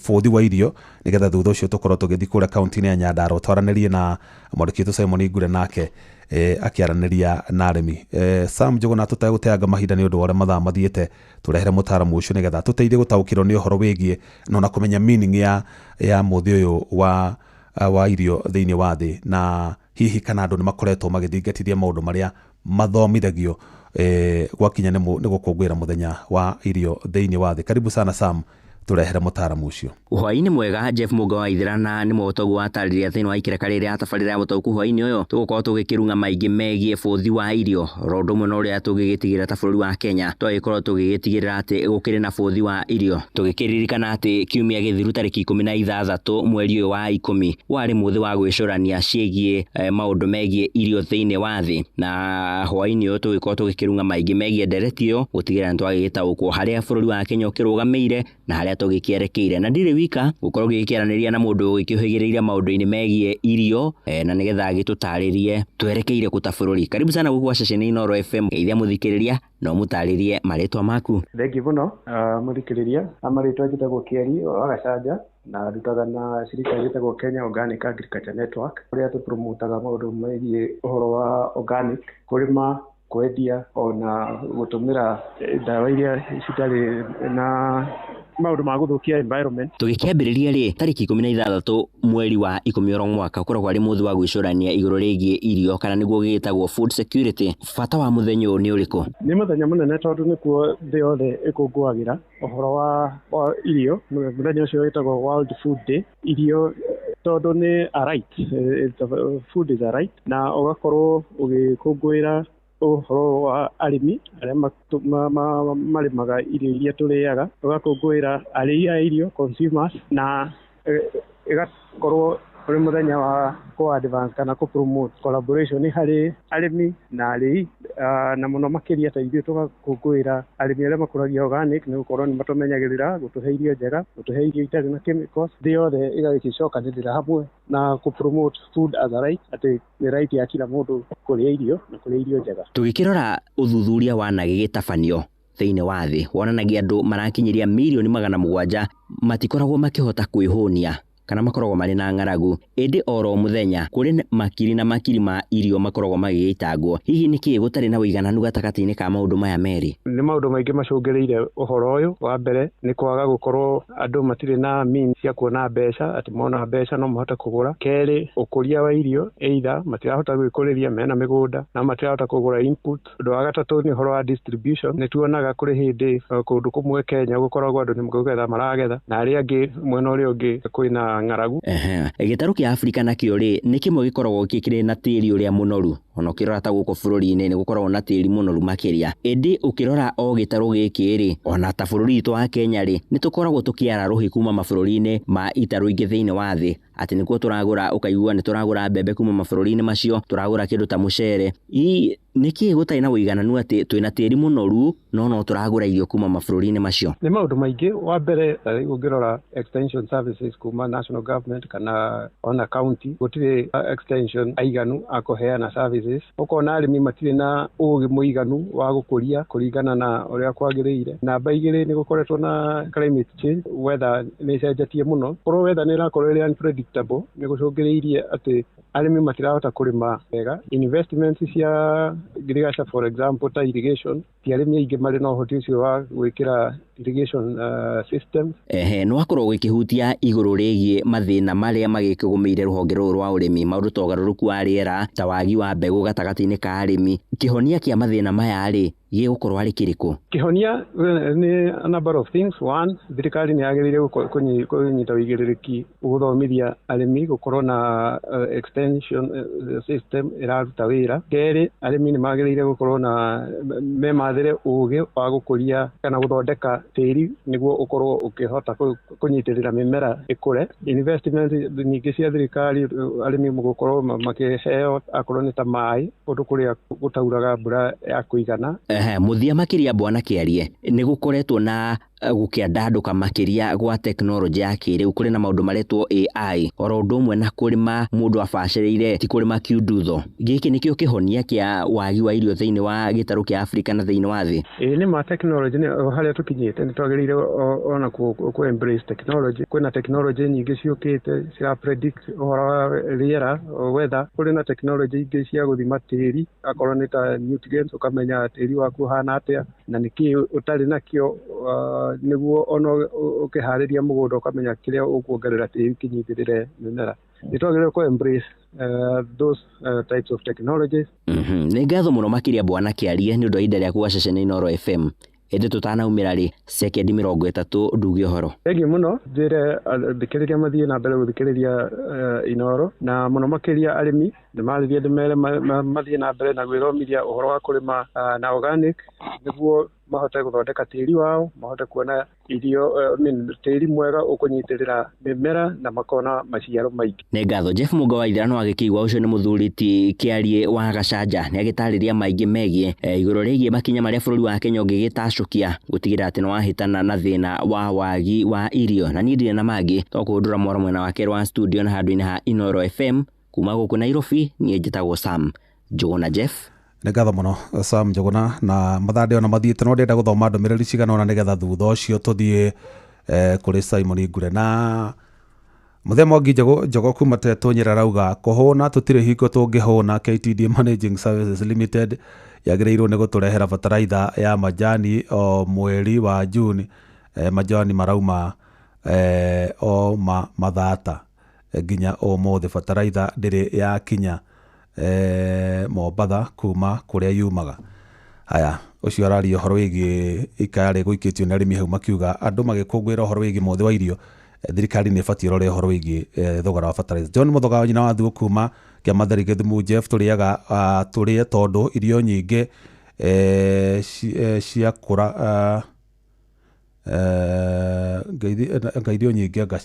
bũthi wa irio, nĩgetha thutha ũcio tũkorwo tũgĩthiĩ kũrĩa kaunti-inĩ ya Nyandarua twaranĩrie na mwandĩki witũ Simon Ngure, nake akĩaranĩria na arĩmi. Sam Njuguna, tũtegũteanga mahinda nĩ ũndũ wa ũrĩa mathaa mathiĩte, tũrehere mũtaaramu ũcio nĩgetha tũteithie gũtaũkĩrwo nĩ ũhoro wĩgiĩ na kũmenya meaning ya mũthĩ ũyũ wa irio thĩinĩ wa thĩ, na hihi kana andũ nĩ makoretwo magĩthingatithia maũndũ marĩa mathomithagio gwakinya nĩ gũkũngũĩra mũthenya wa irio thĩinĩ wa thĩ. Karibu sana Sam, tũrehere mũtaaramu ũcio. Hwaĩ-inĩ mwega Jeff Mũnga wa Ithira, na nĩ mũtoguo watarĩria thĩinĩ wa ikereka rĩrĩa atabarĩra ya mũtaũku hwaĩ-inĩ ũyũ tũgũkorwo tũgĩkĩrung'a maingĩ megiĩ bũthi wa irio, oro ũndũ ũmwe na ũrĩa tũgĩgĩtigĩrĩra ta bũrũri wa Kenya twagĩkorwo tũgĩgĩtigĩrĩra atĩ gũkĩrĩ na bũthi wa irio, tũgĩkĩririkana atĩ kiumia gĩthiru tarĩki 16 mweri ũyũ wa 10 warĩ mũthĩ wa gwĩcũrania ciĩgiĩ maũndũ megiĩ irio thĩinĩ wa thĩ, na hwaĩ-inĩ ũyũ tũgĩkorwo tũgĩkĩrung'a maingĩ megiĩ ndereti ĩyo gũtigĩrĩra nĩ twagĩgĩtaũkwo harĩa bũrũri wa Kenya ũkĩrũgamĩire na harĩa tũgĩkĩerekeire. Na ndirĩ wika gũkorwo gĩkĩaranĩria na mũndũ ũgĩkĩũhĩgĩrĩire maũndũ-inĩ megiĩ irio, na nĩgetha agĩtũtarĩrie twerekeire kũ ta bũrũri. Karibu sana gũkũ gwa ceceni Inooro FM, geithia mũthikĩrĩria na ũmũtarĩrie marĩtwa maku. Thengiũ mũno mũthikĩrĩria, marĩtwa njĩtagwo Kĩeri wa Gacanja na ndutaga na shirika rĩtagwo Kenya Organic Agriculture Network, kũrĩa tũpromotaga maũndũ megiĩ ũhoro wa organic, kũrĩma, kwendia ona gũtũmĩra ndawa iria citarĩ na maũndũ ma gũthũkia environment. Tũgĩkĩambĩrĩria rĩ tarĩki 16 mweri wa 10 oro mwaka ũkoragwo arĩ mũthĩ wa gwĩcũrania igũrũ rĩgiĩ irio, kana nĩguo gĩgĩtagwo food security. Bata wa mũthenya ũyũ nĩ ũrĩkũ? Nĩ mũthenya mũnene tondũ nĩkuo thĩ yothe ĩkũngũagĩra ũhoro wa irio. Mũthenya ũcio wĩtagwo World Food Day. Irio tondũ nĩ a right, food is a right, na ũgakorwo ũgĩkũngũĩra ũhoro wa arĩmi arĩa marĩmaga irio iria tũrĩaga, ũgakũngũĩra arĩi a irio consumers, na ĩgakorwo ũrĩ mũthenya wa kũ advance kana kũ promote collaboration harĩ arĩmi na arĩi, na mũno makĩria ta ithuĩ tũgakũngũĩra arĩmi arĩa makũragia organic, nĩ gũkorwo nĩ matũmenyagĩrĩra gũtũhe irio njega, gũtũhe irio itarĩ na chemicals. Thĩ yothe ĩgagĩcokanĩrĩra hamwe na kũ promote food as a right, atĩ nĩ right ya kila mũndũ kũrĩa irio na kũrĩa irio njega. Tũgĩkĩrora ũthuthuria wanagĩgĩtabanio thĩinĩ wa thĩ wonanagia andũ marakinyĩria mirioni 700 matikoragwo makĩhota kwĩhũnia kana makoragwo marĩ na ng'aragu, ĩndĩ oro mũthenya kũrĩ makiri na makiri ma irio makoragwo magĩgĩitangwo. Hihi nĩkĩĩ gũtarĩ na ũigananu gatagatĩ-inĩ ka maũndũ maya merĩ? Nĩ maũndũ maingĩ macũngĩrĩire ũhoro ũyũ. Wa mbere nĩ kwaga gũkorwo andũ matirĩ na means cia kuona mbeca, atĩ mona mbeca no mahote kũgũra. Kerĩ, ũkũria wa irio, either matirahota gwĩkũrĩria mena mĩgũnda na matirahota kũgũra input. Ũndũ wa gatatũ nĩ ũhoro wa distribution. Nĩ tuonaga kũrĩ hĩndĩ kũndũ kũmwe Kenya gũkoragwo andũ nĩ kũgetha maragetha na arĩa angĩ mwena ũrĩa ũngĩ kwĩna ng'aragu. Gĩtarũ kĩa Afrika nakĩo rĩ nĩ kĩmwe gĩkoragwo kĩrĩ na tĩri ũrĩa mũnoru, ona ũkĩrora ta gũkũ bũrũri-inĩ nĩ gũkoragwo na tĩri mũnoru makĩria, ĩndĩ ũkĩrora o gĩtarũ gĩkĩ rĩ, ona ta bũrũri witũ wa Kenya rĩ, nĩ tũkoragwo tũkĩara rũhĩ kuma mabũrũri-inĩ ma itarũ ingĩ thĩinĩ wa thĩ, atĩ nĩkuo tũragũra, ũkaigua nĩ tũragũra mbembe kuma mabũrũri-inĩ macio, tũragũra kĩndũ ta mũcere. Hihi Nĩkĩ gũtarĩ na ũigananu atĩ twĩna tĩri mũnoru no no tũragũra irio kuma mabũrũri-inĩ macio? Nĩ maũndũ maingĩ. Wa mbere, ta rĩu ũngĩrora extension services kuma national government kana ona county, gũtirĩ extension aiganu a kũheana services. Ũkona arĩmi matirĩ na ũgĩ mũiganu wa gũkũria kũringana na ũrĩa kwagĩrĩire. Namba igĩrĩ, nĩ gũkoretwo na climate change, weather nĩ ĩcenjetie mũno. Korwo weather nĩ ĩrakorwo ĩrĩ unpredictable, nĩ gũcũngĩrĩirie atĩ arĩmi matirahota kũrĩma wega. Investments cia ngirigaca, for example, ta irrigation, ti arĩmi aingĩ marĩ na ũhoti ũcio wa gwĩkĩra irrigation systems. Ehe, nĩ wakorwo ũgĩkĩhutia igũrũ rĩgiĩ mathĩna marĩa magĩkĩgũmĩire rũhonge rũrũ rwa ũrĩmi, maũndũ ta ũgarũrũku wa rĩera, ta wagi wa mbegũ gatagatĩ-inĩ ka arĩmi. Kĩhonia kĩa mathĩna maya rĩ, gĩgũkorwo arĩ kĩrĩkũ? Kĩhonia nĩ a number of things. One, thirikari nĩ yagĩrĩire kũnyita ũigĩrĩrĩki gũthomithia arĩmi, gũkorwo na extension system ĩraruta wĩra. Kerĩ, arĩmi nĩ magĩrĩire gũkorwo na memathĩre ũgĩ wa gũkũria kana gũthondeka tĩri nĩguo ũkorwo ũkĩhota kũnyitĩrĩra mĩmera ĩkũre. Investment nyingĩ cia thirikari, arĩmi gũkorwo makĩheo akorwo nĩ ta maĩ kũndũ kũrĩa gũtauraga mbura ya kũigana. Ehe, mũthia makĩria bwana Kĩarie, nĩ gũkoretwo na gũkĩandandũka makĩria gwa tekinoronjĩ ya kĩrĩu, kũrĩ na maũndũ maretwo AI, oro ũndũ ũmwe na kũrĩma mũndũ abacĩrĩire, ti kũrĩma kiundutho. Gĩkĩ nĩkĩo kĩhonia kĩa wagi wa irio thĩinĩ wa gĩtarũ kĩa Afrika na thĩinĩ wa thĩ? Ĩĩ nĩ ma, technology nĩ harĩa tũkinyĩte nĩ twagĩrĩire ona ku embrace technology. Kwĩna technology nyingĩ ciũkĩte cira predict ũhoro wa rĩera, weather. Kũrĩ na technology ingĩ cia gũthima tĩri, akorwo nĩ ta nutrients, ũkamenya tĩri waku ũhana atĩa na nĩkĩĩ ũtarĩ nakĩo, nĩguo ona ũkĩharĩria mũgũnda ũkamenya kĩrĩa ũkuongerera tĩri kĩnyitĩrĩre mĩmera. Nĩ twagĩrĩirwo kũ embrace those types of technologies. Nĩ ngatho mũno makĩria bwana Kĩarie nĩ ũndũ wa ihinda rĩaku wa ceceni Inooro FM. Ĩndĩ tũtanaumĩra rĩ, sekendi 30 nduge ũhoro. Thengiũ mũno, njĩre thikĩrĩria mathiĩ na mbere gũthikĩrĩria Inooro, na mũno makĩria arĩmi ndĩmarĩrie ndĩmere mathiĩ na mbere na gwĩthomithia ũhoro wa kũrĩma na organic nĩguo mahote gũthondeka tĩri wao, mahote kuona irio, I mean, tĩri mwega ũkũnyitĩrĩra mĩmera na makona maciaro maingĩ. Nĩ ngatho Jeff Mũnga wa Ithirano agĩkĩigua ũcio nĩ mũthuri ti Kĩarie wa Gacanja, nĩ agĩtarĩria maingĩ megiĩ igũrũ rĩgiĩ makinya marĩa bũrũri wa Kenya ũngĩgĩtacũkia gũtigĩrĩra atĩ nĩ wahĩtana na thĩna wa wagi wa irio. Na niĩ ndirĩ na mangĩ to kũhũndũra mwaro mwena wake wa studio na handũ-inĩ ha Inooro FM kuma gũkũ Nairobi. Niĩ njĩtagwo Sam Njũgũna Jeff. Nĩ ngatho mũno Sam Njũgũna, na mathaa ndĩona mathiĩte no ndĩrenda gũthoma ndũmĩrĩri cigana ũna nĩgetha thutha ũcio tũthiĩ kũrĩ Simon Ngure. Na Mũthee Mwangi Njogo kuma Tetũ arauga kũhũna tũtirĩ hingo tũngĩhũna. KTD Managing Services Limited yagĩrĩirwo nĩ gũtũrehera bataraitha ya majani o mweri wa Juni. Majani marauma o mathata nginya ũmũthĩ bataraitha ndĩrĩ yakinya Mombatha kuma kũrĩa yumaga. Haya, ũcio araria ũhoro wĩgiĩ ikaya rĩgũikĩtio nĩ arĩmi hau makiuga andũ magĩkũngũĩra ũhoro wĩgiĩ mũthĩ wa irio, thirikari nĩ ĩbatiĩ ĩrore ũhoro wĩgiĩ thogora wa fertilizer. John Mũthoga wa nyina wa Thuo kuma Kĩamatheri Gĩthumu. Jeff, tũrĩaga tũrĩe tondũ irio nyingĩ ciakũra nga irio nyingĩ anga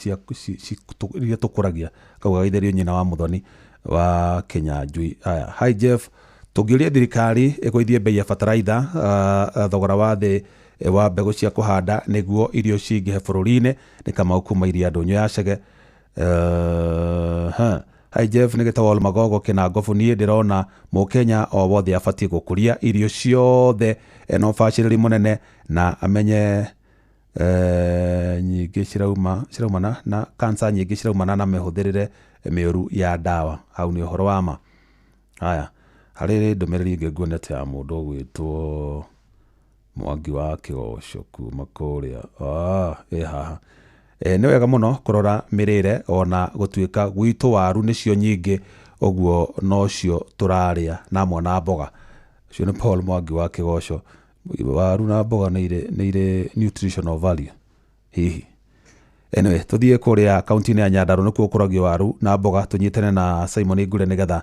iria tũkũragia kauga geithĩrio nyina wa Mũthoni wa Kĩnyanjui. Aya, hi Jeff, tũngĩũria thirikari ĩgũithie bei ya bataraitha, thogora wa thĩ wa mbegũ cia kũhanda nĩguo irio cingĩhe bũrũri-inĩ. Nĩ Kamau kuma Iria Ndũnyũ ya Chege. Hi Jeff, nĩ gĩtagwo Magogo Kĩnangobu. Niĩ ndĩrona mũkenya o wothe abatiĩ gũkũria irio ciothe ena ũbacĩrĩri mũnene na amenye nyingĩ ciraumana na kansa, nyingĩ ciraumana na mĩhũthĩrĩre mĩũru ya ndawa. Hau nĩ ũhoro wa ma. Haya, harĩ ndũmĩrĩri ĩngĩ nguonete ya mũndũ ũgwĩtwo Mwangi wa Kĩgoco kuma kũrĩa ĩ haha. Nĩ wega mũno kũrora mĩrĩre ona gũtuĩka gwitũ waru nĩcio nyingĩ ũguo nocio tũrarĩa na mwana mboga. Ũcio nĩ Paul Mwangi wa Kĩgoco. Waru na mboga nĩ irĩ nutritional value hihi. Anyway, tũthiĩ kũrĩa kaunti-inĩ ya Nyandarua nĩkuo gũkũragio waru na mboga, tũnyitane na Simon Ngure nĩgetha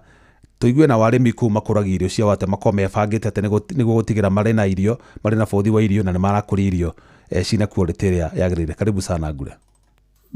tũigue na arĩmi kũu makũragia irio cia wate makorwo mebangĩte atĩ nĩguo gũtigĩra marĩ na irio, marĩ na bũthi wa irio na nĩ marakũria irio cina quality ĩrĩa yagĩrĩire. Karibu sana Ngure.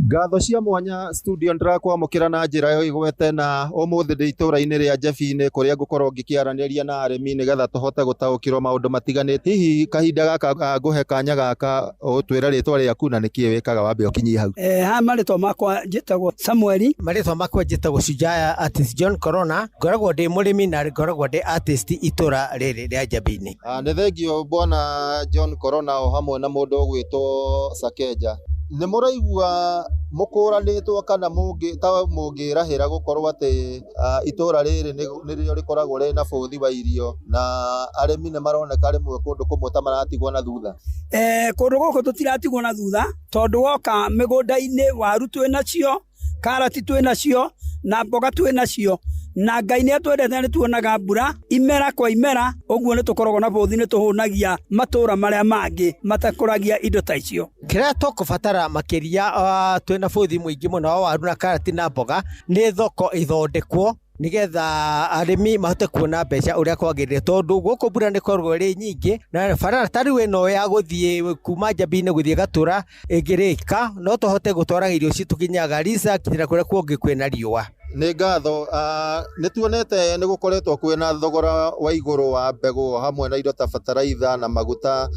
Ngatho cia mwanya studio ndĩrakwamũkĩra na njĩra ya igwete na ũmũthĩ ndĩ itũũra-inĩ rĩa Njebinĩ kũrĩa ngũkorwo ngĩkĩaranĩria na arĩmi nĩgetha tũhote gũtaũkĩrwo maũndũ matiganĩte. Hihi kahinda gaka ngũhe kanya gaka ũtwĩre rĩtwa rĩaku na nĩkĩĩ wĩkaga wambe ũkinyie hau. Ha marĩtwa makwa njĩtagwo Samueli. Marĩtwa makwa njĩtagwo Shujaa Artist John Corona, ngoragwo ndĩ mũrĩmi na ngoragwo ndĩ artist itũra rĩrĩ rĩa Njebinĩ. Nĩ thengio bwana John Corona o hamwe na mũndũ ũgwĩtwo Sakenja. Nĩ mũraigua mũkũranĩtwo kana ta mũngĩrahĩra gũkorwo atĩ itũra rĩrĩ nĩrĩo rĩkoragwo rĩna bũthi wa irio na arĩmi nĩ maroneka rĩmwe kũndũ kũmwe ta maratigwo na thutha? Kũndũ gũkũ tũtiratigwo na thutha tondũ woka mĩgũnda-inĩ waru twĩnacio, karati twĩnacio na mboga twĩnacio, na Ngai nĩ atwendete nĩ tuonaga mbura imera kwa imera, ũguo nĩ tũkoragwo na bũthi, nĩ tũhũnagia matũra marĩa mangĩ matakũragia indo ta icio. Kĩrĩa tũkũbatara makĩria twĩna bũthi mũingĩ mũno wa waru na karati na mboga nĩ thoko ithondekwo nigetha arĩmi mahote kuona mbeca ũrĩa kwagĩrĩire, tondũ gũkũ mbura nĩ ĩkoragwo ĩrĩ nyingĩ na barabara ta rĩu ĩno ya gũthiĩ kuma Njabinĩ gũthiĩ Gatũra ĩngĩrĩka no tũhote gũtwaraga irio citũ nginya Garissa nginya kũrĩa kũngĩ kwĩna riũa. Nĩ ngatho. Nĩ tuonete nĩ gũkoretwo kwĩna thogora wa igũrũ wa mbegũ hamwe na indo ta bataraitha na maguta.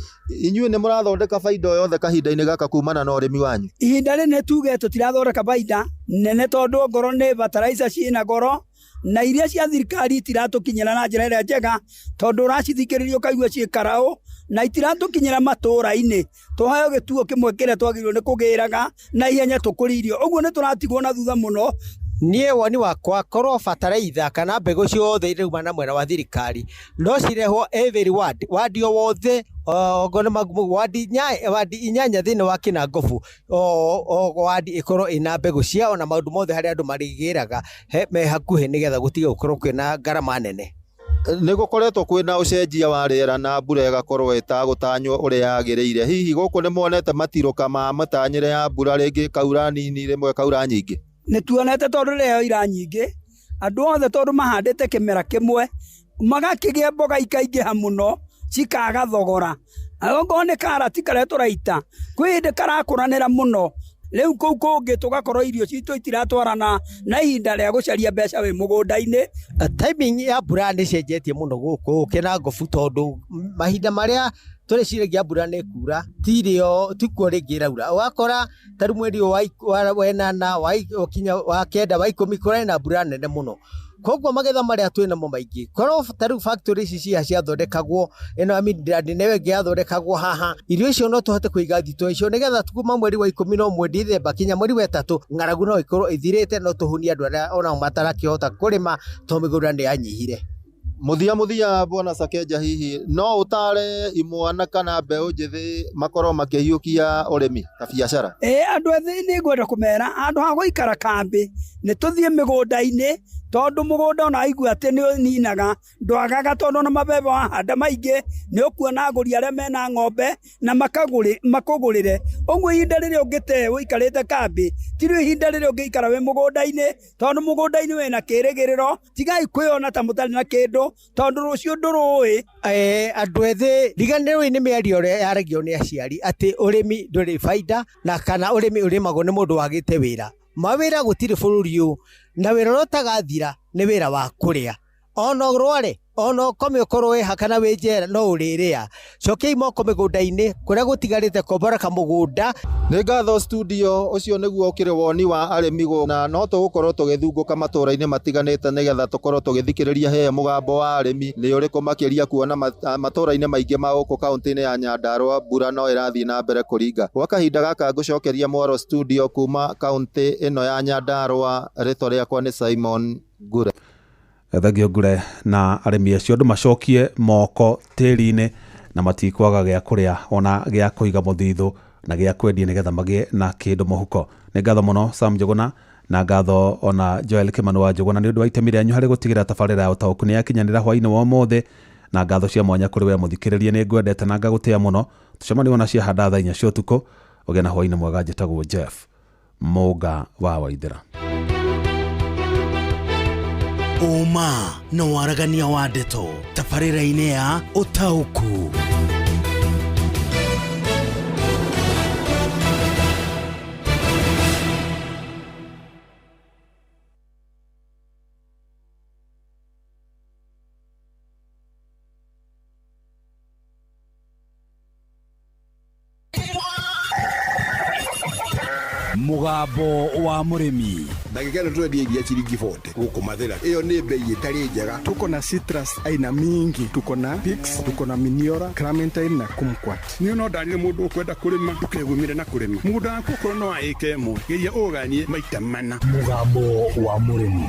Inyuĩ nĩ mũrathondeka baida o yothe kahinda-inĩ gaka kumana na ũrĩmi wanyu? Ihinda rĩrĩ nĩ tuge tũtirathondeka baida nene tondũ ngoro nĩ bataraitha ciĩna goro na iria cia thirikari itiratũkinyĩra na njĩra ĩrĩa njega tondũ ũracithikĩrĩria ũkaigua ciĩ karaũ na itiratũkinyĩra matũũra-inĩ. Tũheo gĩtuo kĩmwe kĩrĩa twagĩrĩirwo nĩ kũgĩraga na ihenya tũkũrie irio, ũguo nĩ tũratigwo na thutha mũno. Niĩ woni wakwa korwo bataraitha kana mbegũ ciothe irauma na mwena wa thirikari no cirehwo every ward, ward o wothe, okorwo nĩ wadi 8 thĩinĩ wa Kĩnangobu, o wadi ĩkorwo ĩna mbegũ ciao na maũndũ mothe harĩa andũ marĩgĩraga me hakuhĩ nĩgetha gũtige gũkorwo kwĩna ngarama nene. Nĩ gũkoretwo kwĩna ũcenjia wa rĩera na mbura ĩgakorwo ĩtagũtanywo ũrĩa yagĩrĩire. Hihi gũkũ nĩ muonete matirũka ma mĩtanyĩre ya mbura, rĩngĩ ĩkaura nini rĩmwe ĩkaura nyingĩ? Nĩ tuonete tondũ rĩrĩa yoira nyingĩ andũ othe tondũ mahandĩte kĩmera kĩmwe magakĩgĩa mboga ikaingĩha mũno cikaga thogora. Okorwo nĩ karati karĩa tũraita kwĩ hĩndĩ karakũranĩra mũno, rĩu kũu kũngĩ tũgakorwo irio citũ itiratwarana na ihinda rĩa gũcaria mbeca wĩ mũgũnda-inĩ. Timing ya mbura nĩ ĩcenjetie mũno gũkũ Kĩnangobu tondũ mahinda marĩa tũreciragia mbura nĩ ĩkura tirĩo tikuo rĩngĩ ĩraura, ũgakora ta rĩu mweri wa 8 wa kinya wa 9 wa 10 kũrarĩ na mbura nene mũno. Koguo magetha marĩa twĩnamo maingĩ korwo ta rĩu factory ici cia ciathondekagwo ĩno ya Midland nĩyo ĩngĩ yathondekagwo haha, irio icio no tũhote kũiga thitoo icio nĩgetha kuma mweri wa 11 Dithemba kinya mweri wa 3 ng'aragu no ĩkorwo ĩthirĩte, no tũhunie andũ arĩa onao matarakĩhota kũrĩma tondũ mĩgũnda nĩ yanyihire. Mũthia bwana Sakenja, hihi no ũtare imwana kana mbeũ njĩthĩ makorwo makĩhiũkia ũrĩmi ta biacara? Andũ ethĩ nĩ ngwenda kũmera handũ ha gũikara kambĩ nĩ tũthiĩ mĩgũnda-inĩ tondũ mũgũnda ona waigua atĩ nĩ ũninaga ndwagaga, tondũ ona mabebe wahanda maingĩ nĩ ũkuona agũri arĩa mena ng'ombe na makũgũrĩre. Ũguo ihinda rĩrĩa ũngĩte ũikarĩte kambĩ ti rĩo ihinda rĩrĩa ũngĩikara wĩ mũgũnda-inĩ tondũ mũgũnda-inĩ wĩna kĩrĩgĩrĩro. Tigai kwĩona ta mũtarĩ na kĩndũ tondũ rũciũ ndũrũĩ. Andũ ethĩ riganĩrwo nĩ mĩario ĩrĩa yaragio nĩ aciari atĩ ũrĩmi ndũrĩ baida na kana ũrĩmi ũrĩmagwo nĩ mũndũ wagĩte wĩra. Mawĩra gũtirĩ bũrũri ũyũ na wĩra ũrĩa ũtagathira nĩ wĩra wa kũrĩa. Ona ũrware ona ũkome ũkorwo wĩ ha kana wĩ njera no ũrĩrĩa. Cokiai moko mĩgũnda-inĩ kũrĩa gũtigarĩte kombora kamũgũnda. Nĩ ngatho studio, ũcio nĩguo ũkĩrĩ woni wa arĩmi na no tũgũkorwo tũgĩthungũka matũũra-inĩ matiganĩte nĩgetha tũkorwo tũgĩthikĩrĩria he mũgambo wa arĩmi nĩ ũrĩkũ makĩria, kuona matũũra-inĩ maingĩ ma gũkũ kaũntĩ-inĩ ya Nyandarua mbura no ĩrathiĩ na mbere kũringa. Gwa kahinda gaka ngũcokeria mwaro studio kuma kaũntĩ ĩno ya Nyandarua, rĩtwa rĩakwa nĩ Simon Ngure. Thengio Ngure na arĩmi acio andũ macokie moko tĩri-inĩ na matikwaga gĩa kũrĩa ona gĩa kũiga mũthithũ na gĩa kwendia nĩgetha magĩe na kĩndũ mũhuko. Nĩ ngatho mũno Sam Njũgũna na ngatho ona Joel Kimani wa Njũgũna nĩ ũndũ wa itemi rĩanyu harĩ gũtigĩrĩra tabarĩra ya ũtaũku nĩ yakinyanĩra hwaĩ-inĩ wa ũmũthĩ, na ngatho cia mwanya kũrĩ we mũthikĩrĩria, nĩ ngwendete na ngagũtĩa mũno. Tũcemanie ona ciahanda thaa 4 cia ũtukũ. Ũgĩe na hwaĩ-inĩ mwega. Njĩtagwo Jeff Mũnga wa Waithĩra. Ũma na waragania wa ndeto tabarĩra-inĩ ya ũtaũku. Mũgambo wa mũrĩmi. Ndagĩka ĩno tũrendia iria ciringi 40 gũkũ Mathĩra. Ĩyo nĩ bei ĩtarĩ njega. Tuko na citrus aina mingi, tuko na pix, tuko na miniora, clementine na kumquat. Niĩ no ndarire mũndũ ũkwenda kũrĩma ndũkegumire na kũrĩma mũgũnda waku okorwo no wa ĩka ĩmwe geria ũganie maita mana. Mũgambo wa mũrĩmi.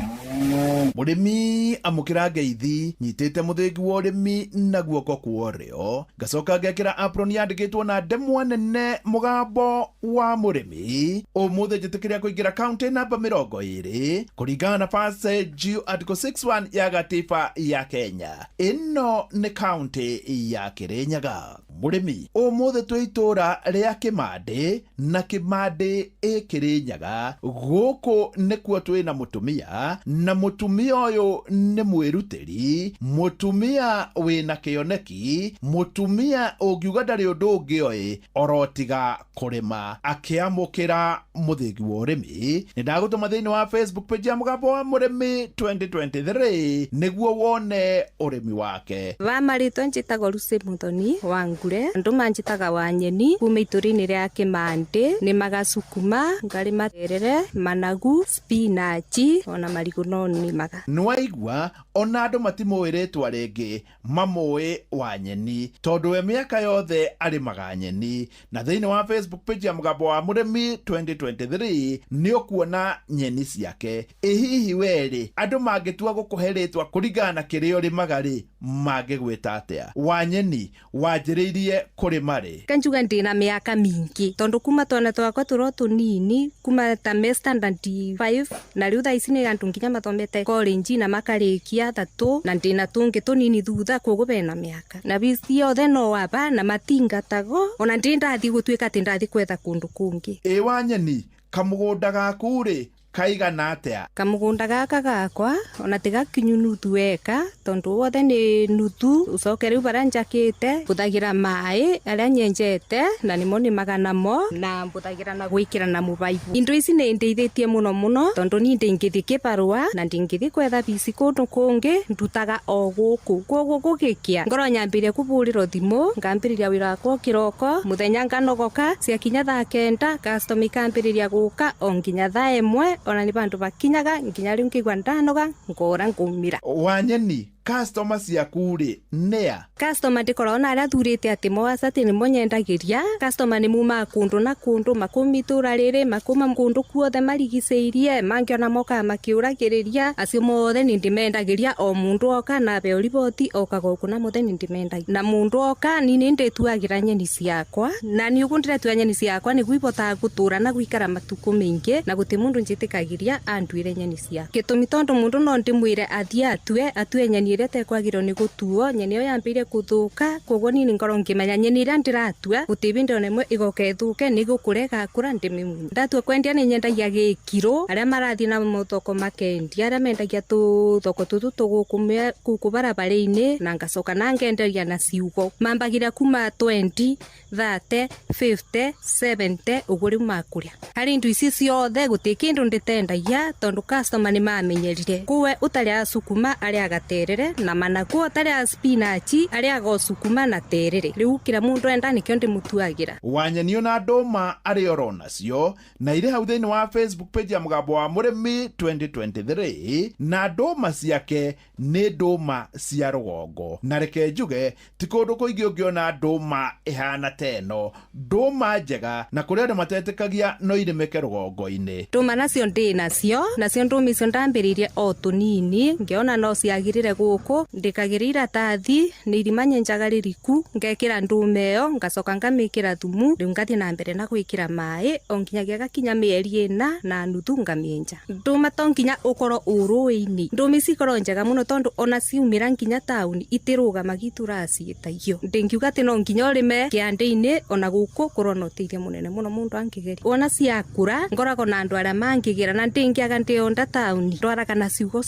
Mũrĩmi amũkĩra ngeithi nyitĩte mũthĩgi wa ũrĩmi na guoko kwa ũrĩo ngacoka ngekĩra apron yandĩkĩtwo na ndemwa nene mũgambo wa mũrĩmi. Ũmũthĩ njĩtĩkĩria kũingĩra kaunti namba 20 kũringana na passage article 61 ya gatiba ya Kenya. Ĩno nĩ kaunti ya Kĩrĩnyaga. Mũrĩmi ũmũthĩ twĩ itũra rĩa Kĩmandĩ na Kĩmandĩ ĩ Kĩrĩnyaga. Gũkũ nĩkuo twĩna mũtumia na mũtumia ũyũ nĩ mwĩrutĩri, mũtumia wĩna kĩoneki, mũtumia ũngiuga ndarĩ ũndũ ũngĩ oĩ orotiga kũrĩma akĩamũkĩra mũthĩgi wa ũrĩmi. Nĩ ndagũtũma thĩinĩ wa Facebook page ya mũgambo wa mũrĩmi 2023 nĩguo wone ũrĩmi wake. Wa marĩtwa njĩtagwo Lucy Muthoni wa Ngure, andũ manjĩtaga wa Nyeni kuma itũra-inĩ rĩa Kĩmandĩ. Nĩmaga sukuma, ngarĩma terere, managu, spinach ona marigũ no nĩmaga. Nĩwaigua ona andũ matimũĩ rĩtwa rĩngĩ mamũĩ wa Nyeni tondũ we mĩaka yothe arĩmaga nyeni. Na thĩinĩ wa Facebook page ya mũgambo wa mũrĩmi 2023 nĩ ũkuona nyeni ciake. Ĩ hihi werĩ andũ mangĩtua gũkũhe rĩtwa kũringana na kĩrĩa ũrĩmaga rĩ mangĩgwĩta atĩa? Wa Nyeni wanjĩrĩirie kũrĩma rĩ? Kanjuga ndĩna mĩaka mĩingĩ tondũ kuma twana twakwa tũrĩ o tũnini kuma ta me standard 5 na rĩu thaa ici nĩ andũ nginya mathomete college na makarĩkia 3 na ndĩna tũngĩ tũnini thutha koguo bena mĩaka na bici yothe no waba na matingatago ona ndĩ ndathiĩ gũtuĩka atĩ ndathiĩ gwetha kũndũ kũngĩ. Ĩ wa Nyeni kamũgũnda gaku rĩ kaigana atĩa? Kamũgũnda gaka gakwa ona tigakinyu nuthu weka tondũ wothe nĩ nuthu ũcoke rĩu barĩa njakĩte mbũthagĩra maĩ arĩa nyenjete na nĩmo nĩmaga namo na mbũthagĩra na gwĩkĩra na mũbaibũ. Indo ici nĩ ndeithĩtie mũno mũno tondũ niĩ ndĩngĩthiĩ kĩbarũa na ndĩngĩthiĩ gwetha bici kũndũ kũngĩ ndutaga o gũkũ. Koguo gũgĩkĩa ngorwo nyambĩrĩria kũbũrĩrwo thimũ ngambĩrĩria wĩra wakwa kĩroko mũthenya nganogoka ciakinya thaa 9 customer ikambĩrĩria gũka o nginya thaa 1 ona nĩ bandu bakinyaga nginya rĩu ngĩigua ndanoga ngora ngũmĩra. Wa Nyeni customer ciaku rĩ nĩa? Customer ndikoragwo na arĩa thurĩte atĩ moaca atĩ nĩmo nyendagĩria. Customer nĩ mumaga kũndũ na kũndũ makuma itũra rĩrĩ makuma kũndũ kuothe marigicĩirie mangĩona mokaga makĩũragĩrĩria acio mothe nĩ ndĩmendagĩria o mũndũ oka na abeo riboti oka gũkũ na mothe nĩ ndĩmendagia na mũndũ oka ni nĩ ndĩtuagĩra nyeni ciakwa na nĩ ũguo ndĩretua nyeni ciakwa nĩguo ibotaga gũtũra na gũikara matukũ maingĩ na gũtĩ mũndũ njĩtĩkagĩria anduĩre nyeni ciakwa. Gĩtũmi tondũ mũndũ no ndĩmwĩre athiĩ atue nyeni ĩrĩa ĩtekwagĩrĩirwo nĩ gũtuo nyeni ĩyo yambĩrĩrie gũthũka koguo niĩ nĩ ngorwo ngĩmenya nyeni ĩrĩa ndĩratua gũtirĩ hĩndĩ ona ĩmwe ĩgoka ĩthũke nĩ gũkũra ĩgakũra ndĩmĩmunye. Ndatua kwendia nĩ nyendagia gĩkiro arĩa marathiĩ na mathoko makendia arĩa mendagia tũthoko tũtũ tũgũkũ barabara-inĩ na ngacoka na ngenderia na ciugo mambagĩria kuma 20 30 50 70 ũguo rĩu makũrĩa. Harĩ indo ici ciothe gũtirĩ kĩndũ ndĩtendagia tondũ customer nĩ mamenyerire kuwe ũtarĩaga sukuma arĩaga terere na managu ũtarĩaga spinach arĩaga sukuma na terere rĩu kĩrĩa mũndũ enda nĩkĩo ndĩmũtuagĩra. Wa Nyeni ona ndũma arĩ oro nacio na irĩ hau thĩinĩ wa Facebook page ya mũgambo wa mũrĩmi 2023 na ndũma ciake nĩ ndũma cia rũgongo na reke njuge ti kũndũ kũingĩ ũngĩona ndũma ĩhana ta ĩno ndũma njega na kũrĩ andũ matetĩkagia no irĩmĩke rũgongo-inĩ. Ndũma nacio ndĩ nacio ndũma icio ndambĩrĩirie o tũnini ngĩona no ciagĩrĩre gũkũ ndĩkagĩra iratathi nĩ irima nyenjaga rĩriku ngekĩra ndũma ĩyo ngacoka ngamĩkĩra thumu rĩu ngathiĩ na mbere na gwĩkĩra maĩ o nginyagia gakinya mĩeri 4 na nuthu ngamĩenja. Ndũma to nginya ũkorwo ũrũĩ-inĩ ndũma ici ikorwo njega mũno tondũ ona ciumĩra nginya taũni itirũgamagia itũraciĩtagio ndĩngiuga atĩ no nginya ũrĩme kĩande-inĩ ona gũkũ kũrwo na ũteithio mũnene mũno mũndũ angĩgeria. Wona ciakũra ngoragwo na andũ arĩa mangĩgĩra na ndĩngĩaga ndĩonda taũni ndwaraga na ciugo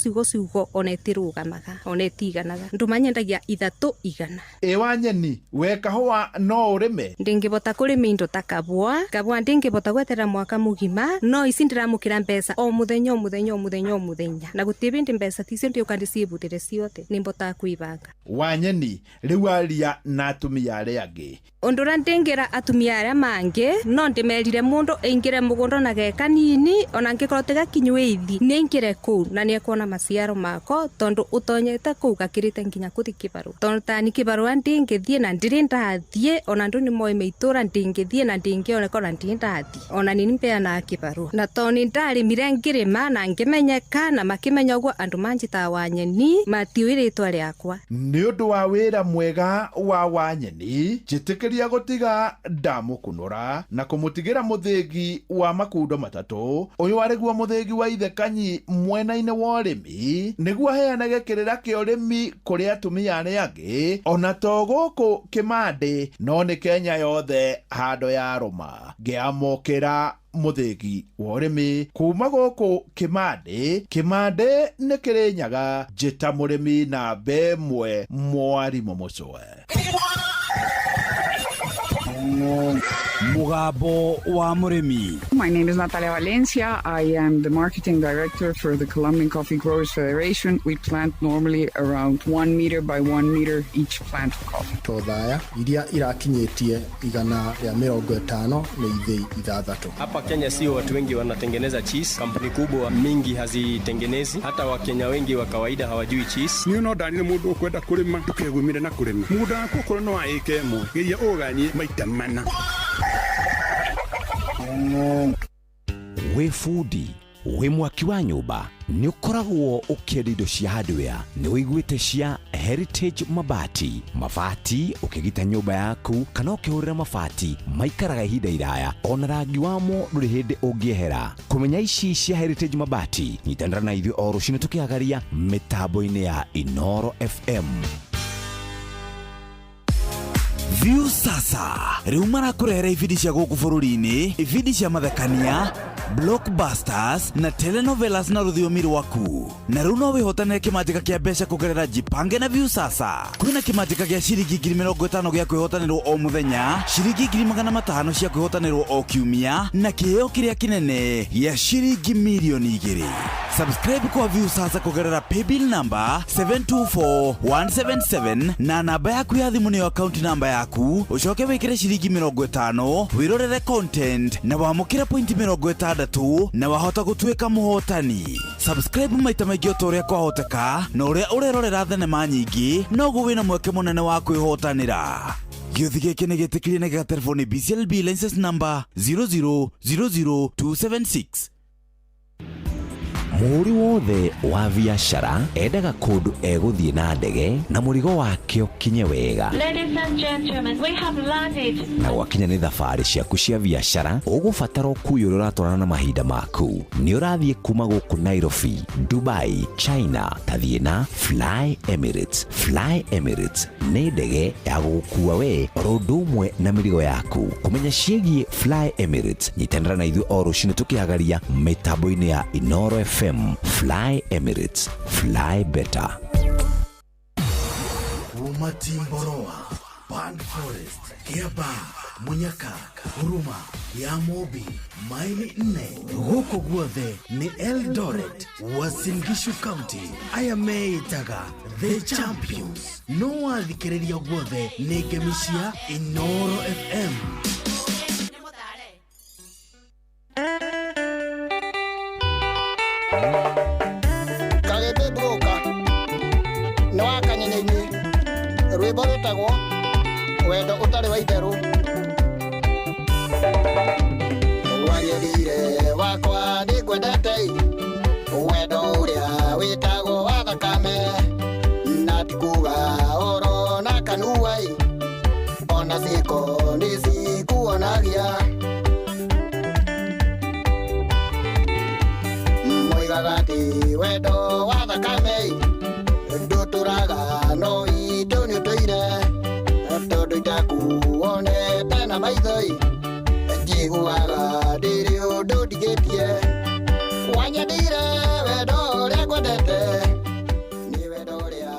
ona ĩtirũgamaga ona ona itiganaga nduma nyendagia 300. Ĩ Wanyeni, we kahũa no ũrĩme? Ndingĩbota kũrĩma indo ta kabwa kabwa, ndingĩbota gweterera mwaka mũgima, no ici ndĩramũkĩra mbeca o mũthenya o mũthenya o mũthenya o mũthenya, na gũtirĩ bĩndĩ mbeca ticio ndiũka ndĩciĩbutĩre ciothe, nĩmbotaga kwĩbanga. Wanyeni, rĩu aria na atumia arĩa angĩ. Ũndũ ũrĩa ndĩngĩra atumia arĩa mangĩ no ndĩmerire mũndũ aingĩre mũgũnda ona ge kanini, ona angĩkorwo ti gakinyu ĩithi, nĩaingĩre kũu na nĩekuona maciaro mako, tondũ ũtonyete kũu gakĩrĩte nginya kũthi kĩbarũa, tondũ tani kĩbarũa ndingĩthiĩ na ndirĩ ndathiĩ, ona andũ nĩmoĩ mĩitũra ndingĩthiĩ na ndingĩoneka ona ndirĩ ndathiĩ, ona nini mbeanaga kĩbarũa, na tondũ nĩndarĩmire ngĩrĩma na ngĩmenyeka na makĩmenya ũguo andũ manjĩtaga Wanyeni, matiũĩ rĩtwa rĩakwa. Nĩ ũndũ wa wĩra mwega wa Wanyeni, njĩtĩkĩria gũtiga ndamũkunũra na kũmũtigĩra mũthĩgi wa makundo matatũ. Ũyũ arĩguo mũthĩgi wa ithe Kanyi mwena-inĩ wa ũrĩmi, nĩguo aheanage kĩrĩra kĩa ũrĩmi kũrĩ atumia arĩa angĩ, ona to gũkũ Kĩmandĩ no nĩ Kenya yothe handũ ya rũma. Ngĩamũkĩra mũthĩgi wa ũrĩmi kuma gũkũ Kĩmandĩ. Kĩmandĩ nĩ Kĩrĩnyaga, njĩta mũrĩmi namba ĩmwe mwarimũ Mũcwe. Mugambo wa Mũrĩmi. My name is Natalia Valencia. I am the marketing director for the Colombian Coffee Growers Federation. We plant normally around 1 meter by 1 meter each plant of coffee. Tothaya iria irakinyĩtie 150 nĩ ithĩi 6. Hapa Kenya sio watu wengi wanatengeneza cheese. Kampuni kubwa mingi hazitengenezi. Hata Wakenya wengi wa kawaida hawajui cheese. Niĩ no ndanire mũndũ ũkwenda kũrĩma ndũkegumire na kũrĩma. Mũgũnda waku okorwo no wa ĩka ĩmwe, geria ũganie maita mana. Wĩ bundi, wĩ mwaki wa nyũmba, nĩ ũkoragwo ũkĩenda indo cia hardware, nĩ ũiguĩte cia Heritage Mabati. Mabati ũkĩgita nyũmba yaku kana ũkĩhũrĩra mabati maikaraga ihinda iraya, ona rangi wamo ndũrĩ hĩndĩ ũngĩehera. Kũmenya ici cia Heritage Mabati, nyitanĩra na ithuĩ o rũcinĩ tũkĩagaria mĩtambo-inĩ ya Inoro FM. View sasa rĩu marakũrehera ibindi cia gũkũ bũrũri-inĩ, ibindi cia mathekania, blockbusters na telenovelas na rũthiomi rwaku. Na rĩu no wĩhotanĩre kĩmanjĩka kĩa mbeca kũgerera Jipange na View sasa. Kwĩna kĩmanjĩka gĩa ciringi 50,000 gĩa kwĩhotanĩrwo o mũthenya, ciringi 500,000 cia kwĩhotanĩrwo o kiumia, na kĩheo kĩrĩa kĩnene gĩa ciringi 2,000,000. Subscribe kwa View sasa kũgerera paybill number 724177 na namba yaku ya thimũ nĩyo account number yaku, ũcoke wĩkĩre ciringi 50, wĩrorere content na wamũkĩre point 60 na wahota gũtuĩka mũhotani. Subscribe maita maingĩ o ta ũrĩa kwahoteka, na ũrĩa ũrerorera thenema nyingĩ noguo wĩna mweke mũnene wa kwĩhotanĩra. Gĩũthi gĩkĩ nĩ gĩtĩkĩrie na gĩgaterefoni BCLB license number 0000276. Mũhũri wothe wa biacara endaga kũndũ egũthiĩ na ndege na mũrigo wake ũkinye wega. Ladies and gentlemen, we have landed. Na gwakinya nĩ thabarĩ ciaku cia biacara, ũgũbatara ũkui ũrĩa ũratwarana na mahinda maku. Nĩ ũrathiĩ kuma gũkũ Nairobi, Dubai, China, tathiĩ na Fly Emirates. Fly Emirates nĩ ndege ya gũgũkua we oro ũndũ ũmwe na mĩrigo yaku. Kũmenya ciĩgiĩ Fly Emirates, nyitanĩra na ithuĩ o rũcinĩ tũkĩhagaria mĩtambo-inĩ ya Inoro FM. Fly Emirates, fly better. Kuma Timboroa, Pan Forest, Kiaba, Munyaka, Huruma, ya Mobi, maili 4, gũkũ guothe nĩ Eldoret, Uasin Gishu County. Aya meĩtaga The Champions. No wathikĩrĩria guothe nĩ ngemi cia Inoro FM. Kagebe broka nĩ wa Kanyenye-inĩ, rwĩmbo rwĩtagwo wendo ũtarĩ wa itherũ. Wanyendire wakwa ndĩkwendete, wendo ũrĩa wĩtagwo wa thakame, na ti kuga oro na kanua, ona ciĩko nĩ cikuonagia. Moigaga atĩ wendo wa thakame ndũtũraga no itũ nĩũtũire, tondũ itakuonete na maitho, njiguaga ndĩrĩ ũndũ ndigĩtie. Wanyendire wendo ũrĩa ngwendete, nĩ wendo ũrĩa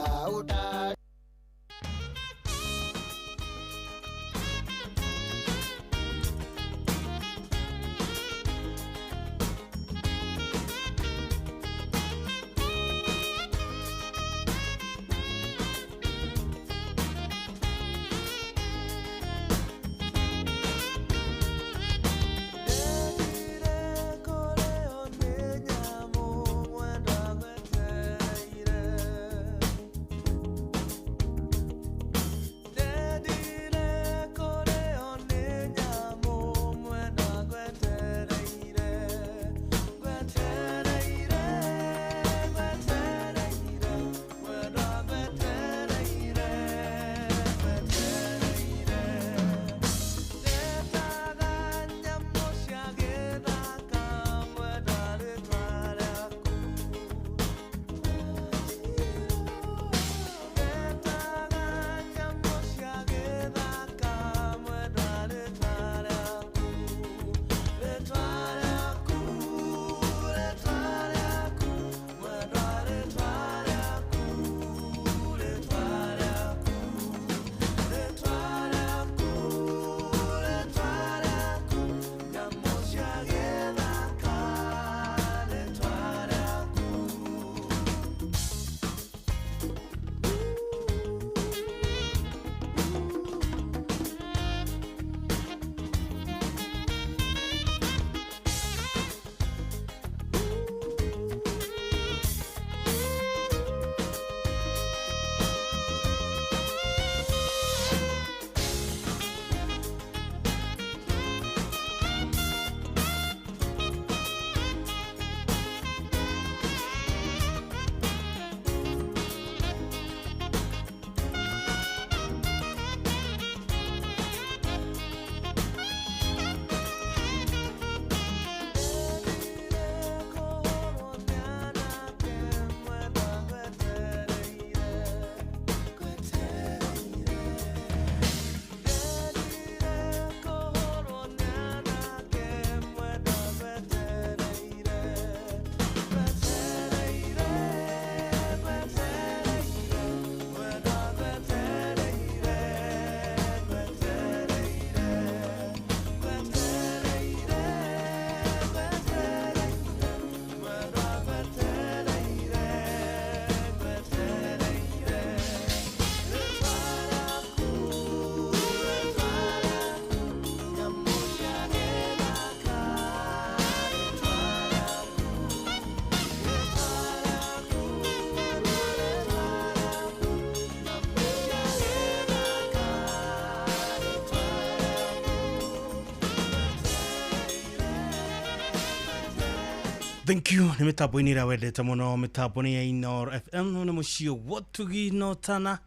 Thank you. Nĩ mĩtambo-inĩ ĩrĩa wendete mũno, mĩtambo-inĩ ya Inooro FM nĩ mũciĩ wotugi no tana.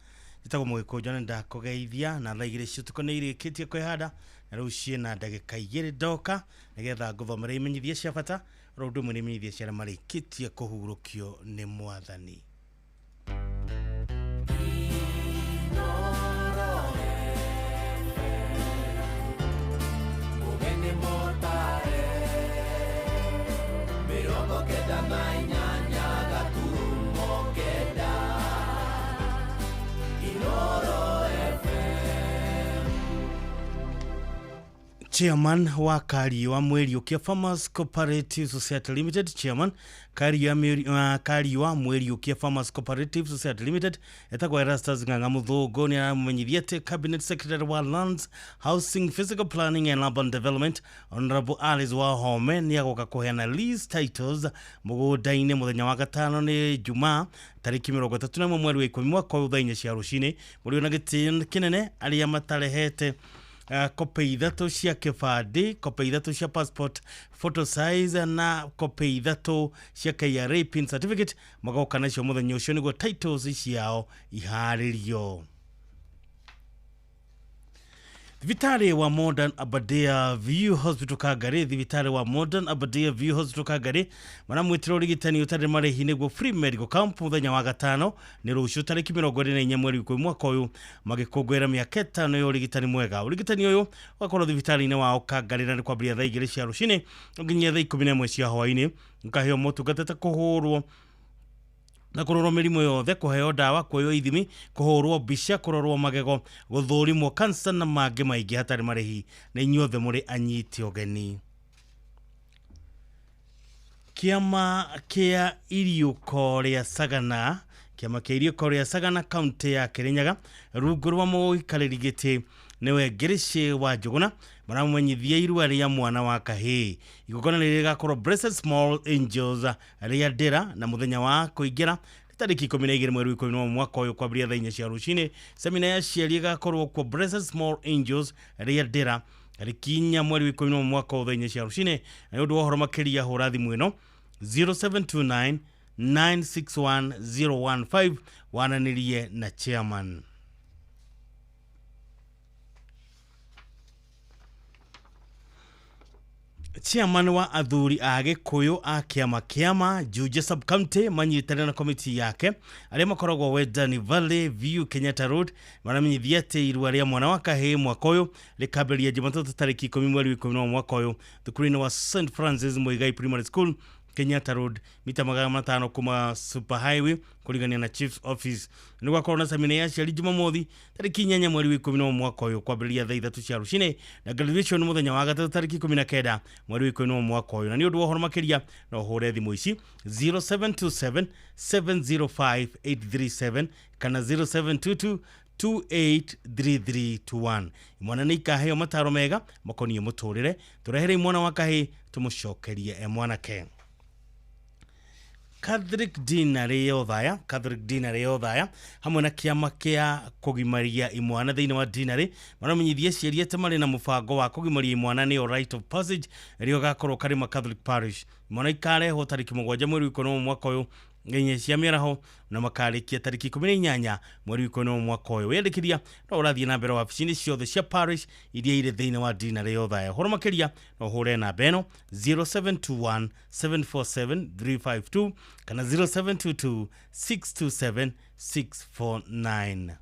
Njĩtagwo Mũgĩkũnjo na ndakũgeithia na thaa 2 cia ũtukũ nĩ irĩkĩtie kwĩhanda na rĩu ciĩna ndagĩka 2 ndoka nĩgetha ngũthomere imenyithia cia bata oro ũndũ ũmwe nĩ imenyithia cia arĩa marĩkĩtie kũhurũkio nĩ Mwathani. Chairman wa Kariua Mweriukia Farmers Cooperative Society Limited, Chairman Kariua Mweriukia Farmers Cooperative Society Limited etagwo Erastus Ng'ang'a Muthũngũ nĩ aramenyithia atĩ Cabinet Secretary wa Lands, Housing, Physical Planning and Urban Development Honorable Alice Wahome nĩ agoka kũheana lease titles mũgũnda-inĩ mũthenya wa gatano nĩ Jumaa tarĩki 31 mweri wa 10 mwaka ũyũ thaa 4 cia rũcinĩ. Mũrĩ na gĩtĩo kĩnene arĩa matarehete kopi 3 cia kĩbandĩ, kopi 3 cia passport photo size na kopi 3 cia KRA pin certificate magoka nacio mũthenya ũcio nĩguo titles ciao iharĩrio. Thibitarĩ wa Modern Aberdare View Hospital Kangari, thibitarĩ wa Modern Aberdare View Hospital Kangari maramwĩtĩra ũrigitani ũtarĩ marĩhi nĩguo free medical camp mũthenya wa gatano nĩ rũciũ tarĩki 24 mweri wa 10 mwaka ũyũ magĩkũngũĩra mĩaka 5 ya ũrigitani mwega. Ũrigitani ũyũ ũgakorwo thibitarĩ-inĩ wao Kangari na nĩ kwambĩrĩria thaa 2 cia rũcinĩ nginya thaa 11 cia hwaĩ-inĩ. Ũkaheo motungata ta kũhũrwo na kũrorwo mĩrimũ yothe, kũheo ndawa, kuoywo ithimi, kũhũrwo mbica, kũrorwo magego, gũthũrimwo kansa na mangĩ maingĩ hatarĩ marĩhi. Na inyuothe mũrĩ anyiti ũgeni. Kĩama kĩa Iriũko rĩa Sagana, kĩama kĩa Iriũko rĩa Sagana kaunti ya Kirinyaga rungu rwa mũikarĩri gĩtĩ nĩwe Ngĩrĩcĩ wa Njũgũna maramũmenyithia irua rĩa mwana wa kahĩĩ. Igongona rĩrĩ rĩgakorwo Blessed Small Angels rĩa Ndĩra na mũthenya wa kũingĩra tarĩki 12 mweri wa 11 mwaka ũyũ kwambĩrĩria thaa 4 cia rũcinĩ. Semina ya aciari ĩgakorwo kuo Blessed Small Angels rĩa Ndĩra tarĩki 4 mweri wa 11 mwaka ũyũ thaa 4 cia rũcinĩ. Na nĩ ũndũ wa ũhoro makĩria hũra thimũ ĩno 0729 961 015 wananĩrie na chairman. Chairman wa athuri a Gĩkũyũ a kĩama kĩama Juja sub-county manyitanĩire na komiti yake arĩa makoragwo Wendani Valley View Kenyatta Road maramenyithia atĩ irua rĩa mwana wa kahĩĩ mwaka ũyũ rĩkambĩrĩria Jumatatũ tarĩki 10 mweri wa 11 mwaka ũyũ thukuru-inĩ wa St Francis Muigai Primary School Kenyatta Road mita 500 kuma Super Highway kũringania na Chief's Office. Nĩ gwakorwo na semina ya aciari Jumamothi tarĩki 8 mweri wa 11 mwaka ũyũ kwambĩrĩria thaa 3 cia rũcinĩ na graduation mũthenya wa gatatũ tarĩki 19 mweri wa 11 mwaka ũyũ. Na nĩ ũndũ wa ũhoro makĩria no ũhũre thimũ ici 0727 705 837 kana 0722 283321. Imwana nĩ ikaheo mataro mega makoniĩ mũtũrĩre. Tũrehere mwana wa kahĩĩ tũmũcokerie e mwanake. Catholic Dinner ya Othaya, Catholic Dinner ya Othaya hamwe na kĩama kĩa kũgimaria imwana thĩinĩ wa Dinner maramenyithia aciari atĩ marĩ na mũbango wa kũgimaria imwana nĩyo Rite of Passage ĩrĩa ĩgakorwo Karima Catholic Parish. Imwana ikarehwo tarĩki 7 mweri wa 11 mwaka ũyũ nginya cia mĩaraho na makarĩkia tarĩki 18 mweri wa 11 mwaka ũyũ. Wĩyandĩkithia no ũrathiĩ na mbere wabici-inĩ ciothe cia parish iria irĩ thĩinĩ wa Dinner ya Othaya. Ũhoro makĩria no ũhũre namba ĩno 0721 747 352 kana 0722 627 649.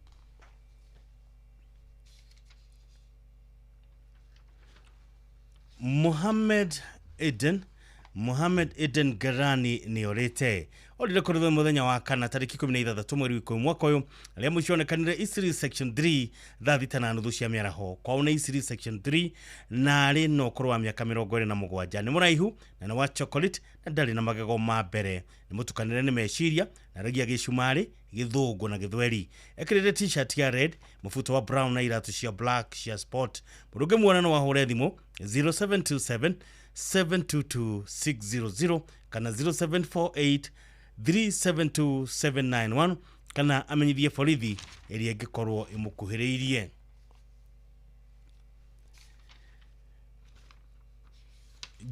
Mohammed Eden Garani nĩorĩte. Orire kũrĩ mũthenya wa kana tarĩki 16 mweri wa 10 mwaka ũyũ arĩa mũico onekanire Isiri section 3 thaa 6:30 cia mĩaraho. Kwao nĩ Isiri section 3 na arĩ na ũkũrũ wa mĩaka 27. Nĩ mũraihu na nĩ wa chocolate na ndarĩ na magego ma mbere. Nĩ mũtukanĩre nĩ meciria na aragia gĩcumarĩ, gĩthũngũ na gĩthweri. Ekĩrĩte t-shirt ya red, mũbuto wa brown na iratũ cia black cia sport. Mũndũ ũngĩmuona no ahũre thimũ 0727 722 600 kana 0748 372 791 kana amenyithie borithi ĩrĩa ĩngĩkorwo ĩmũkuhĩrĩirie.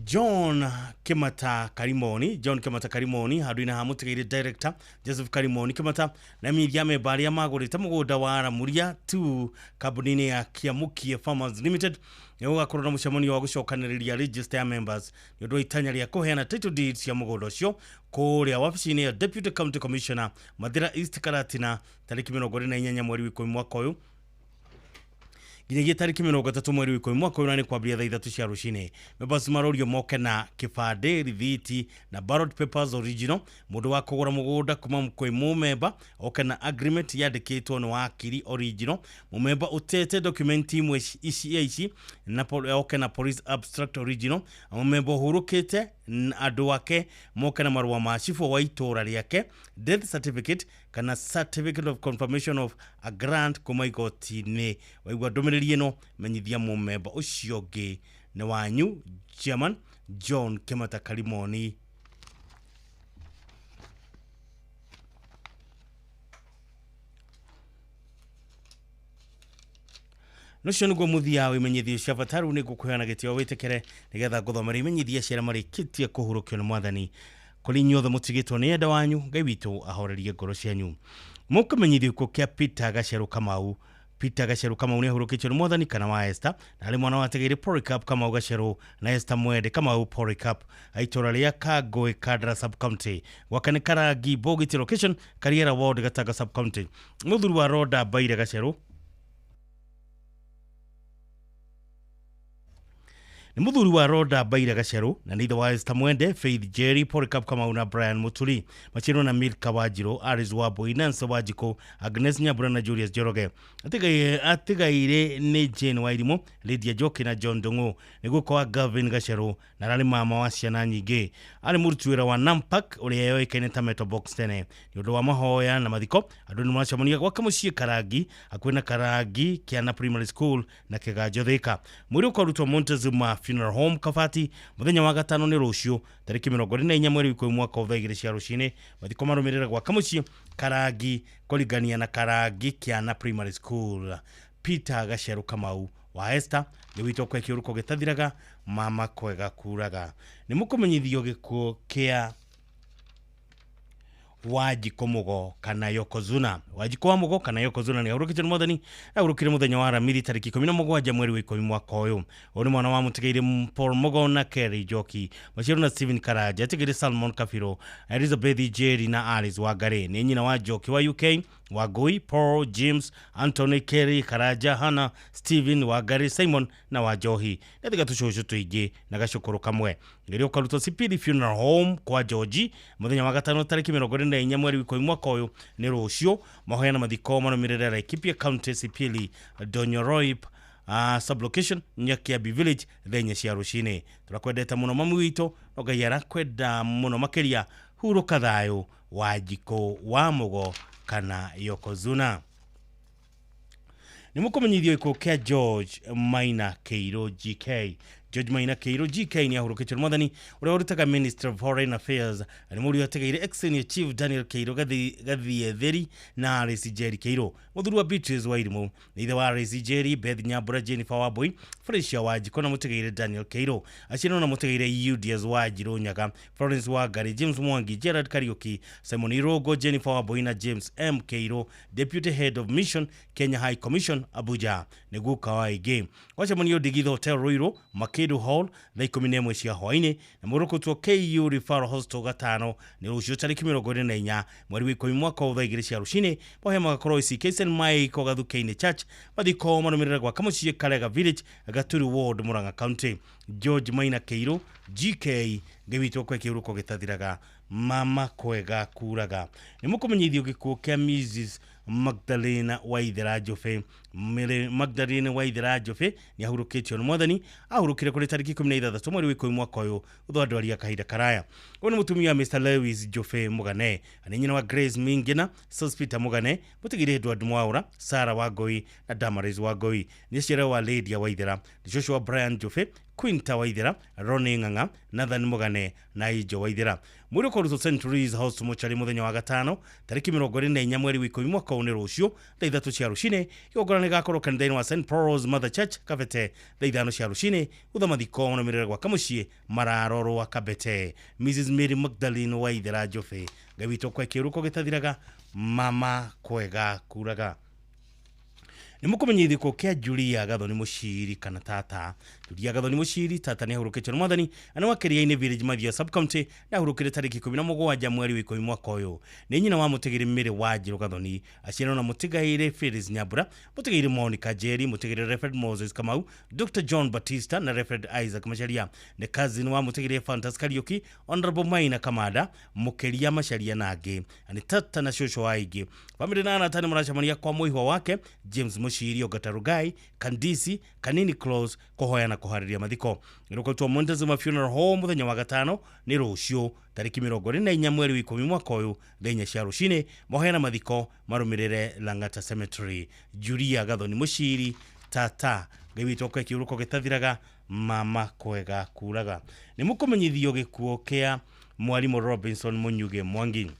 John Kimata Karimoni, John Kimata Karimoni handũ-inĩ ha mũtigairĩ director Joseph Karimoni Kimata na media memba arĩa magũrĩte mũgũnda wa Ramuria 2 kambuni-inĩ ya Kiamukie Farmers Limited. Nĩ gũgakorwo na mũcemanio wa gũcokanĩrĩria register ya members nĩ ũndũ wa itanya rĩa kũheana title deeds cia mũgũnda ũcio kũrĩa wabici-inĩ ya Deputy County Commissioner Mathira East Karatina tarĩki 28 mweri wa 10 mwaka ũyũ nginyagia tarĩki 30 mweri wa 10 mwaka ũyũ, na nĩ kwambĩrĩria thaa 3 cia rũcinĩ. Members marorio moke na kĩbandĩ, rithiti na ballot papers original. Mũndũ wa kũgũra mũgũnda kuma kwĩ mũmemba oke na agreement yandĩkĩtwo nĩ wakiri original. Mũmemba ũtete document imwe ici na oke na police abstract original. Mũmemba ũhurũkĩte andũ ake moke na marũa ma cibũ wa itũũra rĩake, death certificate kana certificate of confirmation of a grant kuma igoti-inĩ. Waigua ndũmĩrĩri ĩno, menyithia mũmemba ũcio ũngĩ. Nĩ wanyu Chairman John Kimata Karimoni. Nocio nĩguo mũthia wa imenyithio cia bata. Rĩu nĩngũkũheana gĩtĩo wĩtĩkĩre nĩgetha ngũthomere imenyithia cia arĩa marĩkĩtie kũhurũkio nĩ mwathani. Kũrĩ inyuothe mũtigĩtwo nĩ enda wanyu, Ngai witũ ahorerie ngoro cianyu. Mũkũmenyithio gĩkuũ kĩa Peter Gacerũ Kamau. Peter Gacerũ Kamau nĩ ahurũkĩtio nĩ mwathani kana wa Esther, na arĩ mwana wategeire Polycarp Kamau Gacerũ na Esther Mwende Kamau Polycarp a itũũra rĩa Kangũĩ, Kandara sub county. Gwake nĩ Karangi Bogiti location, Kariera ward, Gatanga sub county. Mũthuri wa Roda Mbaire Gacerũ nĩ mũthuri wa Roda Mbaire Gacerũ na nĩ ithe wa Esther Mwende, Faith Jerry, Polycarp Kamau na Brian Muturi. Maciarwo na Milka Wanjirũ, Alice Wambui, Nancy Wanjikũ, Agnes Nyambura na Julius Njoroge. Atigaire nĩ Jane Wairimũ, Lydia Njoki na John Ndung'u. Nĩ guka wa Gavin Gacerũ na ararĩ mama wa ciana nyingĩ. Arĩ mũruti wĩra wa Nampak ũrĩa yoĩkaine ta Metal Box tene. Nĩ ũndũ wa mahoya na mathiko, andũ nĩ maracemania gwake mũciĩ Karangi, hakuhĩ na Karangi Kĩana Primary School na Kĩganjo Thika. Mwĩrĩ ũkarutwo Montezuma Funeral Home Kabati mũthenya wa gatano nĩ rũciũ tarĩki 24 mweri wa 10 mwaka wa thaa 2 cia rũcinĩ. Mathiko marũmĩrĩra gwake mũciĩ Karangi kũringania na Karangi Kĩana Primary School. Peter Gacerũ Kamau wa Esther nĩ witũ kwa kĩũrũko gĩtathiraga, mama kwega kuraga. Nĩ mũkũmenyithio gĩkuũ kĩa Wanjikũ Mugo kana Yokozuna. Wanjikũ wa Mugo kana Yokozuna nĩ ahurũkĩtio nĩ mwathani, ahurũkire mũthenya wa Aramithi tarĩki 17 mweri wa 10 mwaka ũyũ. Ũyũ nĩ mwana wa mũtigairĩ Paul Mugo na Kerry Njoki. Maciarwo na Stephen Karanja, atigĩrĩ Salmon Kabiro, Elizabeth Jerry na Alice Wangari. Nĩ nyina wa Njoki wa UK, Wangui, Paul, James, Anthony, Kerry, Karanja, Hannah, Stephen, Wangari, Simon na Wanjohi. Nĩ tũcũcũ tũingĩ na gacũkũrũ kamwe. Rĩrĩa ũkarutwo Sipili Funeral Home kwa George mũthenya wa gatano tarĩki 24 mweri wa 10 mwaka ũyũ nĩ rũciũ. Mahoya na mathiko marũmĩrĩre Laikipia County Sipili Donyoroip sublocation Nyakiabi Village thaa 4 cia rũcinĩ. Tũrakwendete mũno mami witũ, no Ngai arakwenda mũno makĩria. Hurũka thayũ, Wanjikũ wa Mugo kana Yokozuna. Nĩ mũkũmenyithio gĩkuũ kĩa George Maina Keiro GK. George Maina Keiro GK nĩ ahurũkĩtio nĩ mwathani ũrĩa ũrutaga Minister of Foreign Affairs. Nĩ mũriũ ategeire ex-senior chief Daniel Keiro Gathietheri na Alice Jerry Keiro. Mũthuri wa Beatrice Wairimũ nĩ ithe wa Alice Jerry, Beth Nyambura, Jennifer Wambui, Felicia Wanjikũ na mũtigaire Daniel Keiro. Aciarwo na mũtigaire Udias Wanjirũ Nyaga, Florence Wangari, James Mwangi, Gerard Kariuki, Simon Irogo, Jennifer Wambui na James M Keiro, Deputy Head of Mission, Kenya High Commission, Abuja. Nĩ guka wa aingĩ. Gwacemanio Ndigitha Hotel Ruiru, Makedu Hall thaa 11 cia hwaĩ-inĩ na mũrũkũtwo KU Referral Hospital gatano nĩ rũciũ tarĩki 24 mweri wa 10 mwaka wa thaa 2 cia rũcinĩ. Mahoya magakorwo ICK St Michael Gathuke-inĩ Church. Mathiko marũmĩrĩra gwaka mũciĩ Karega Village, Gaturi Ward, Murang'a County. George Maina Keiro GK, Ngai witũ kwe kĩũrũko gĩtathiraga, mama kwega kuraga. Nĩ mũkũmenyithio gĩkuũ kĩa Mrs Magdalena Waithera Njobe. Magdalena Waithera Njobe nĩ ahurũkĩtio nĩ mwathani, ahurũkire kũrĩ tarĩki 16 mweri wa 10 mwaka ũyũ thutha wa ndwari ya kahinda karaya. Ũyũ nĩ mũtumia wa Mr Lewis Njobe Mũgane, nĩ nyina wa Grace Mingina, Sospeter Mũgane, mũtigĩrĩ Edward Mwaura, Sarah Wangui na Damaris Wangui. Nĩ aciarĩ wa Lydia Waithera, nĩ cũcũ wa Brian Njobe, Quinta Waithera, Ronnie Ng'ang'a, Nathan Mugane na Ijo Waithera. Mwĩrĩ ũkũrutwo St Louis House mochari mũthenya wa gatano tarĩki 24 mweri wa 10 mwaka ũyũ nĩ rũciũ thaa 3 cia rũcinĩ. Igongona rĩgakorwo kanitha-inĩ wa St Paul's Mother Church Kabete thaa 5 cia rũcinĩ. Gutha mathiko marũmĩrĩre gwaka mũciĩ mararorwo Kabete. Mrs Mary Magdalene Waithera Njobe, Ngai witũ kwa kĩũrũko gĩtathiraga, mama kwega kuraga. Nĩ mũkũmenyithio gĩkuũ kĩa Julia Gathoni Mũciri kana tata. Julia Gathoni Mũciri tata nĩ ahurũkĩtio nĩ mwathani na wa Kĩrĩa-inĩ Village Mathia Sub-County na ahurũkire tarĩki 17 mweri wa 10 mwaka ũyũ. Nĩ nyina wa mũtigĩri Mary Wanjirũ Gathoni, aciarĩrwo na mũtigairĩ Phyllis Nyambura, mũtigairĩ Monica Njeri, mũtigairĩ Reverend Moses Kamau, Dr John Batista na Reverend Isaac Macharia. Nĩ cousin wa mũtigairĩ Fantas Kariuki, Honorable Maina Kamada, Mũkĩria Macharia na angĩ. Na nĩ tata na cũcũ wa aingĩ. Bamĩrĩ na arata nĩ maracemania kwa mũihwa wake James Mushiri Ogatarugai, Kandisi, Kanini Close, kũhoya na kũharĩria mathiko. Ĩrũkũtwo Montezuma Funeral Home mũthenya wa gatano nĩ rũciũ tarĩki 24 mweri wa 10 mwaka ũyũ thaa 4 cia rũcinĩ. Mahoya na mathiko marũmĩrĩre Lang'ata Cemetery. Julia Gathoni Mushiri tata, Ngai witũ akwe kĩũrũko gĩtathiraga, mama kwega kuraga. Nĩ mũkũmenyithio gĩkuũ kĩa mwarimũ Robinson Munyuge Mwangi.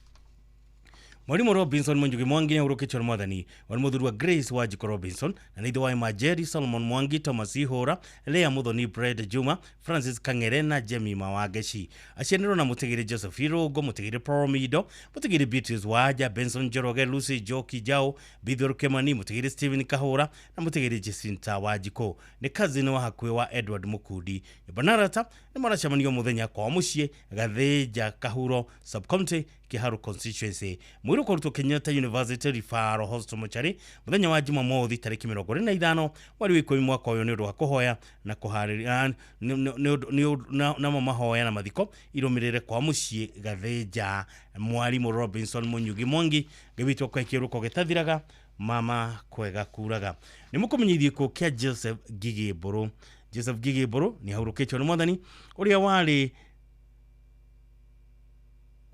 Mwalimu Robinson Munjugi Mwangi nĩ ahurũkĩtio nĩ mwathani. Warĩ mũthuri wa Grace Wanjikũ Robinson na nĩ ithe wa Emma Jerry, Solomon Mwangi, Thomas Ihũra, Lea Muthoni, Brad Juma, Francis Kang'ere na Jemima Wangeci. Aciaranĩirwo na mũtigĩrĩ Joseph Irũngũ, mũtigĩrĩ Paul Mido, mũtigĩrĩ Beatrice Wanja, Benson Njoroge, Lucy Njoki Njau, Bithor Kemani, mũtigĩrĩ Stephen Kahũra na mũtigĩrĩ Jacinta Wanjikũ. Nĩ cousin wa hakuhĩ wa Edward Mukundi. Nyũmba na arata nĩ maracemanio mũthenya kwao mũciĩ Gathĩnja Kahuro Sub-County, Kiharu Constituency. Mwĩrĩ ũkũrutwo Kenyatta University Referral Hospital Mochari mũthenya wa Jumamothi tarĩki 25 mweri wa 10 mwaka ũyũ nĩ ũndũ wa kũhoya na kũharĩria namo mahoya na mathiko irũmĩrĩre kwa mũciĩ Gathĩnja. Mwarimũ Robinson Munyugi Mwangi, Ngai witũ akwe kĩũrũko gĩtathiraga, mama kwega kuraga. Nĩ mũkũmenyithio gĩkuũ kĩa Joseph Ngigĩ Mbũrũ. Joseph Ngigĩ Mbũrũ nĩ ahurũkĩtio nĩ mwathani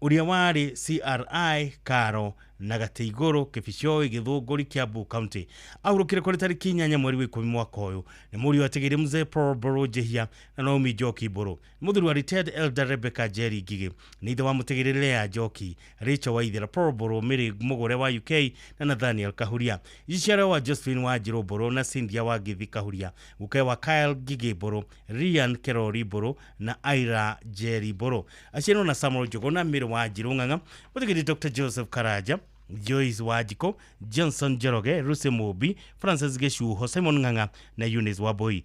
ũrĩa warĩ CRI Karo na Gateigũrũ Kĩbicoi Gĩthũngũri Kiambu County. Ahurũkire kũrĩ tarĩki 8 mweri wa 10 mwaka ũyũ. Nĩ mũriũ wa Tigĩrĩ Mzee Paul Mbũrũ Njihia na Naomi Njoki Mbũrũ. Nĩ mũthuri wa retired Elder Rebecca Njeri Ngigĩ. Nĩ ithe wa mũtigĩrĩ Lea Njoki, Rachel Waithera, Paul Mbũrũ, Mary Mũgũre wa UK na Nathaniel Kahuria. Njiarwa wa Josephine Wanjirũ Mbũrũ na Cynthia Wangithi Kahuria. Gukae wa Kyle Ngigĩ Mbũrũ, Rian Kerori Mbũrũ na Ira Njeri Mbũrũ. Aciarirwo na Samuel Njũgũna, Mary Wanjirũ Ng'ang'a, mũtigĩrĩ Dr Joseph Karanja, Joyce Wanjikũ, Johnson Njoroge, Lucy Mũmbi, Francis Gĩcuho, Simon Ng'ang'a na Eunice Wambui.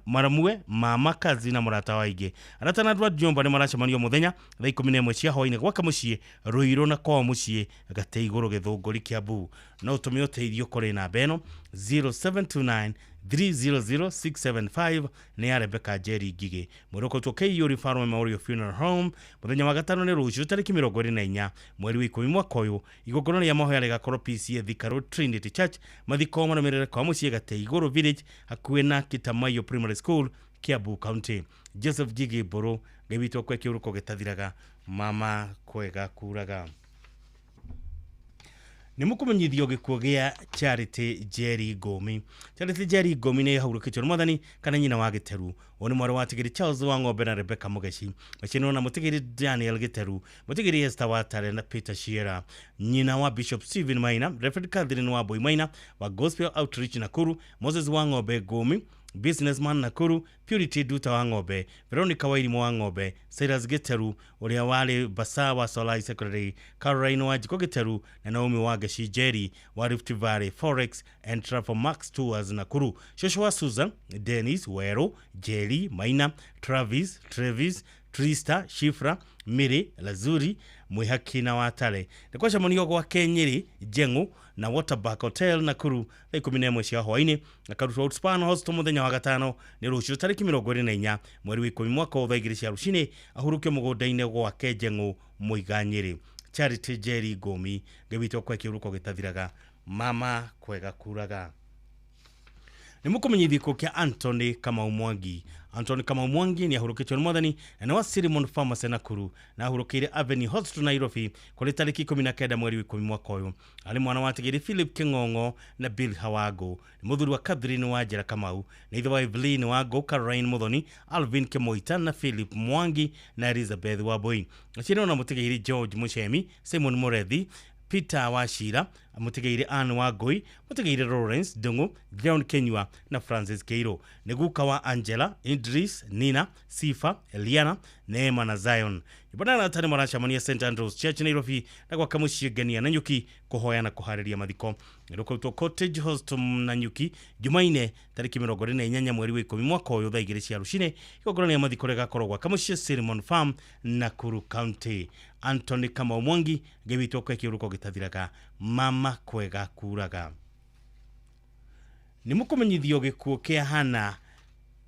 Maramue, mama kazi na mũrata wa aingĩ. Arata na andũ a Njomba nĩ maracemanio mũthenya thaa 11 cia hwaĩ-inĩ gwaka mũciĩ Ruiru na kwao mũciĩ Gateigũrũ Gĩthũngũri Kiambu. No ũtũme ũteithio kũrĩ namba ĩno 0729 300675 nĩ ya Rebecca Njeri Ngigĩ. Mwĩrĩ ũkũrutwo KU Referral Memorial Funeral Home mũthenya wa gatano nĩ rũciũ tarĩki 24 mweri wa 10 mwaka ũyũ. Igongona rĩa mahoya rĩgakorwo PCA Thika Road Trinity Church. Mathiko marũmĩrĩre kwa mũciĩ Gateigũrũ Village hakuhĩ na Kitamayo Primary School, Kiambu County. Joseph Ngigĩ Mbũrũ, Ngai witũ akwe kĩũrũko gĩtathiraga, mama kwega kuraga. Nĩ mũkũmenyithio gĩkuũ gĩa Charity Njeri Ngũmi. Charity Njeri Ngũmi nĩ ahurũkĩtio nĩ mwathani kana nyina wa Gĩteru. Ũyũ nĩ mwarĩ wa Tigĩrĩ Charles wa Ng'ombe na Rebecca Mũgeci. Maciarirwo na mũtigĩrĩ Daniel Gĩteru, mũtigĩrĩ Esther Watare na Peter Shiera. Nyina wa Bishop Stephen Maina, Reverend Catherine Wambui Maina wa Gospel Outreach Nakuru, Moses wa Ng'ombe Ngũmi, businessman Nakuru, Purity Duta wa Ng'ombe, Veronica Wairimu wa Ng'ombe, Cyrus Gĩteru ũrĩa warĩ Basa wa Solai Secondary, Caroline Wanjikũ Gĩteru na Naomi Wangeci Njeri wa Rift Valley Forex and Travel Max Tours Nakuru. Cũcũ wa Susan, Dennis Weru, Njeri Maina, Travis, Trevis, Trista, Shifra, Mary, Lazuri, Mwihaki na Watare. Nĩ kwacemanio gwake Nyeri, Njeng'u na Waterback Hotel Nakuru thaa 11 cia hwaĩ-inĩ na karutwo Outspan Hospital mũthenya wa gatano nĩ rũciũ tarĩki 24 mweri wa 10 mwaka wa thaa 2 cia rũcinĩ ahurũkio mũgũnda-inĩ gwake Njeng'u Mũiga Nyeri. Charity Njeri Ngũmi, Ngai witũ akwe kĩũrũko gĩtathiraga, mama kwega kuraga. Nĩ mũkũmenyithio gĩkuũ kĩa Anthony Kamau Mwangi. Anthony Kamau Mwangi nĩ ahurũkĩtio nĩ mwathani na nĩ wa Cilimon Pharmacy Nakuru na ahurũkĩire Avenue Hospital Nairobi kũrĩ tarĩki 19 mweri wa 10 mwaka ũyũ. Arĩ mwana wa Tigiri Philip King'ong'o na Bill Hawago, nĩ mũthuri wa Catherine Wanjira Kamau, na ithe wa Evelyn Wango, Caroline Muthoni, Alvin Kimoita na Philip Mwangi na Elizabeth Wambui. Aciari na mũtigĩri George Muchemi, Simon Murethi, Peter Wachira, mũtigĩire Anne Wangui, mũtigĩire Lawrence Ndung'u, John Kenyua na Francis Keiro. Nĩ guka wa Angela, Idris, Nina, Sifa, Eliana, Neema na Zion. Ibada na tani maracemania St Andrews Church Nairobi na gwaka mũciĩ ngenia na nyuki kũhoya na kũharĩria mathiko. Nĩrũkũrutwo Cottage Hostel na nyuki Jumaine tarĩki 28 mweri wa 10 mwaka ũyũ thaa 2 cia rũcinĩ. Igongona rĩa mathiko rĩgakorwo gwaka mũciĩ Cilimon Farm, Nakuru County. Anthony Kamau Mwangi Ngai witũ akwe kĩũrũko gĩtathiraga, mama kwega kuraga. Nĩ mũkũmenyithio gĩkuũ kĩa Hana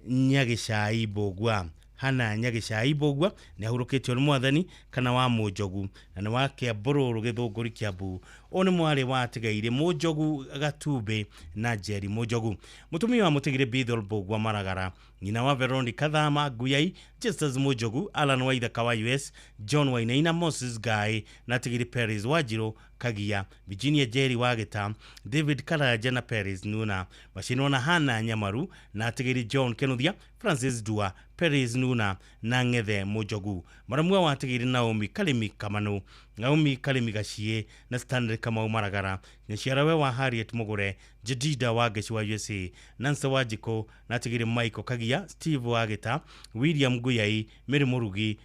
Nyagĩcai Mbũgua. Hana Nyagĩcai Mbũgua nĩ ahurũkĩtio nĩ mwathani kana wa Mũnjogu na nĩ wa Kĩambũrũrũ Gĩthũngũri Kĩambu. Ũyũ nĩ mwarĩ wa atigaire Mũnjogu Gatumbĩ na Njeri Mũnjogu. Mũtumia wa mũtigire Bithol Mbũgua Maragara, nyina wa Veronica Thama Nguyai, Justus Mũnjogu, Alan Waithaka wa US, John Wainaina, Moses Guy na atigire Paris Wanjirũ Kagia, Virginia Jerry wa Gĩta, David Karanja na Paris Nuna. Macinwo na Hana Nyamaru na atigire John Kenuthia, Francis Dua, Paris Nuna na Ng'ethe Mũnjogu. Maramua wa atigire Naomi Kalimi Kamanu, Naomi Kalimi Gaciĩ na Stanley Kamau Maragara, nyaciarawe wa Harriet Mugure, Jedida wa Ngeci wa USA, Nancy Wanjikũ na atigire Michael Kagia, Steve wa Gĩta, William Nguyai, Mary Mũrugi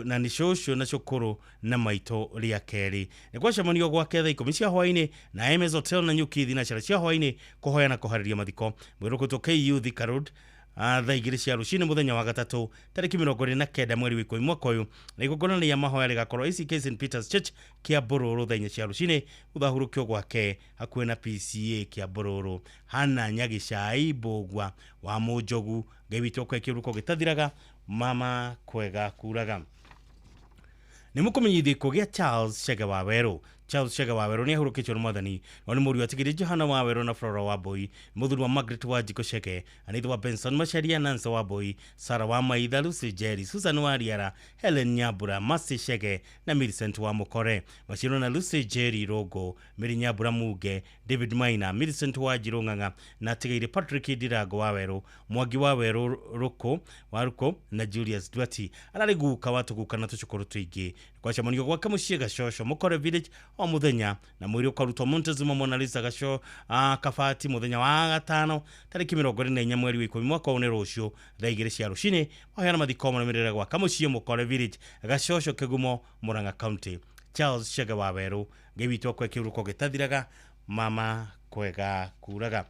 na nĩ cũcũ na cũkũrũ na maitũ rĩa kerĩ. Nĩ gwacemanio gwake thaa 10 cia hwaĩ-inĩ na MS Hotel na Nyuki thinacara cia hwaĩ-inĩ kũhoya na kũharĩria mathiko. Mwĩrũkũtwo KU Thika Road thaa 2 cia rũcinĩ mũthenya wa gatatũ tarĩki 29 mweri wa 10 mwaka ũyũ, na igongona rĩa mahoya rĩgakorwo ACK St Peters Church Kĩambũrũrũ thaa 4 cia rũcinĩ gũthahurũkio gwake hakuhĩ na PCA Kĩambũrũrũ. Hana Nyagĩcai Mbũgua wa Mũnjogu, Ngai witũ akwe kĩũrũko gĩtathiraga, mama kwega kuraga. Nĩ mũkũmenyithio gĩkuũ gĩa Charles Chege wa Werũ. Charles Chege wa Werũ nĩ ahurũkĩtio nĩ mwathani na nĩ mũriũ atigire Johana wa Werũ na Flora wa Mbui, mũthuri wa Margaret wa Njikũ Chege, anithe wa Benson Macharia, Nancy wa Mbui, Sarah wa Maitha, Lucy Jerry, Susan wa Riara, Helen Nyambura, Mercy Chege na Millicent wa Mũkore. Maciaro na Lucy Jerry Rogo, Mary Nyambura Muge, David Maina, Millicent wa Njirũ Ng'ang'a na atigaire Patrick Ndirango wa Werũ, Mwangi wa Werũ Ruko wa Ruko na Julius Duati. Ararĩ guka wa tũguka na tũcũkũrũ tũingĩ. Gwacemanio gwake mũciĩ Gacoco Mũkore Village o mũthenya na mwĩrĩ ũkarutwo Montezuma Mona Lisa Gaco Kabati mũthenya wa gatano tarĩki 24 mweri wa 10 mwaka ũyũ nĩ rũciũ thaa 2 cia rũcinĩ. Mahoya mathiko marũmĩrĩre gwaka mũciĩ Mũkore Village Gacoco Kĩgumo Murang'a County. Charles Chege wa Werũ, Ngai witũ akwe kĩũrũko gĩtathiraga, mama kwega kuraga.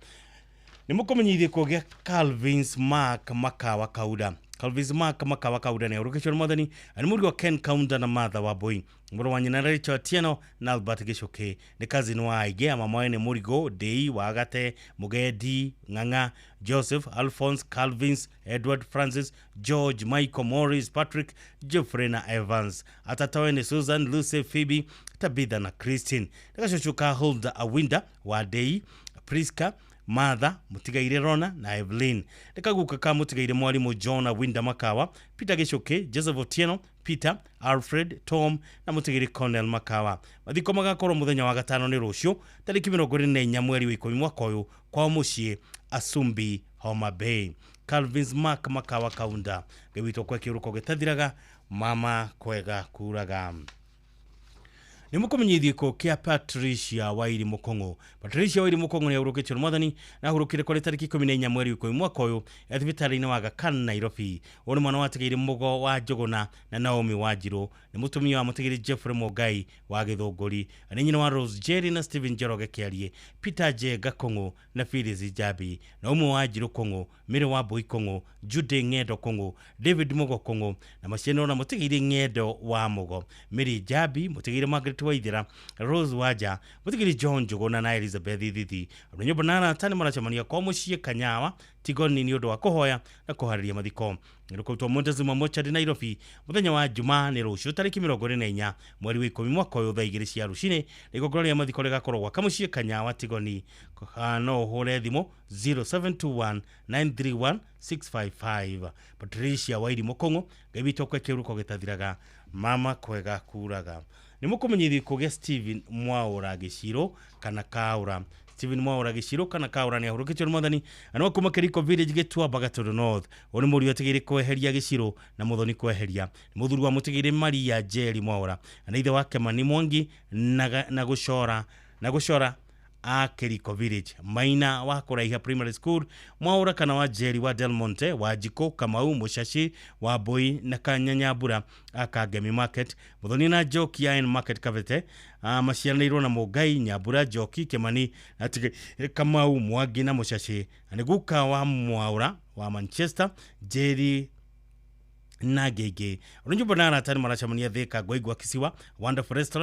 Nĩ mũkũmenyithio gĩkuũ gĩa Calvins Mark Makawa Kauda. Calvins Mark Makawa Kauda nĩ ahurũkĩtio nĩ mwathani na nĩ mũriũ wa Ken Kaunda na Martha wa Mbui, mũrũ wa nyina Rachel Atieno na Albert Gĩcũkĩ, nĩ cousin wa aingĩ a mama nĩ Mũrigo, Ndĩi, Wagate, Mũgendi, Ng'ang'a, Joseph, Alphonse, Calvins, Edward, Francis, George, Michael, Morris, Patrick, Geoffrey na Evans. Atatawe nĩ Susan, Lucy, Phoebe, Tabitha na Christine. Nĩ gacũcũ ka Hulda Awinda wa Ndĩi, Priska, Martha, mũtigaire Rona na Evelyn. Nĩ kaguka ka mũtigaire mwarimũ John Awinda Makawa, Peter Gĩcũkĩ, Joseph Otieno, Peter, Alfred, Tom na mũtigĩri Cornel Makawa. Mathiko magakorwo mũthenya wa gatano nĩ rũciũ tarĩki 24 mweri wa 10 mwaka ũyũ kwao mũciĩ Asumbi, Homa Bay. Calvins Mark Makawa Kaunda, Ngai witũ akwe kĩũrũko gĩtathiraga, mama kwega kuraga. Nĩ mũkũmenyithio gĩkuũ kĩa Patricia Wairi Mũkong'ũ. Patricia Wairi Mũkong'ũ nĩ ahurũkĩtio nĩ mwathani na ahurũkire kũrĩ tarĩki 14 mweri wa 10 mwaka ũyũ e thibitarĩ-inĩ wa Aga Khan Nairobi. Ũyũ nĩ mwana wa atigĩire Mũgo wa Njũgũna na Naomi wa Njirũ, nĩ mũtumia wa mũtigĩri Jeffrey Mũngai wa Gĩthũngũri, nĩ nyina wa Rose Jerry na Stephen Njoroge Kĩarie, Peter Njenga Kong'ũ na Phyllis Njambi, na ũmwe wa Njirũ Kong'ũ, Mary wa Mbui Kong'ũ, Jude Ng'endo Kong'ũ, David Mũgo Kong'ũ na maciano na mũtigĩri Ng'endo wa Mũgo, Mary Njambi, mũtigĩri Margaret Waithera, Rose Waja, Mutigiri John Njuguna na Elizabeth Thithi. Andũ nyũmba na arata nĩ maracemania kwa mũciĩ Kanyawa Tigoni nĩ ũndũ wa kũhoya na kũharĩria mathiko. Rũkautwo Montezuma Mochari Nairobi mũthenya wa Jumaa nĩ rũciũ tarĩki 24 mweri wa 10 mwaka ũyũ thaa 2 cia rũcinĩ. Igongona rĩa mathiko rĩgakorwo gwa Kamũciĩ Kanyawa Tigoni. No ũhũre thimũ 0721 931 655. Patricia Wairi Mũkũng'ũ, Ngai witũ akwe kĩhuruko gĩtathiraga, mama kwega kuraga. Nĩ mũkũmenyithio kũgĩa Steven Mwaũra Gĩcirũ kana Kaũra. Steven Mwaũra Gĩcirũ kana Kaũra nĩ ahurũkĩtio nĩ Mwathani na nĩ wa kuma Kĩriko Village Gĩtuamba Gatũndũ North. Ũyũ nĩ mũriũ atigĩire kweheria Gĩcirũ na mũthoni kweheria. Nĩ mũthuri wa mũtigĩire Maria Njeri Mwaũra na ithe wa Kemani Mwangi na gũcora a Kĩriko Village. Maina wa Kũraiha Primary School, Mwaũra kana wa Njeri wa Del Monte, wa Njikũ Kamau Mũcaci wa Mbui na Kanyanyambura a Kangemi Market, Mũthoni na Njoki ya N Market Kabete, maciaranĩirwo na Mũngai Nyambura Njoki Kĩmani na Kamau Mwangi na Mũcaci. Na nĩ guka wa Mwaũra wa Manchester Njeri na Ngĩngĩ. Ũrĩ nyũmba na arata nĩ maracemania Thika Ngwaigwa Kisiwa Wonderful Restaurant.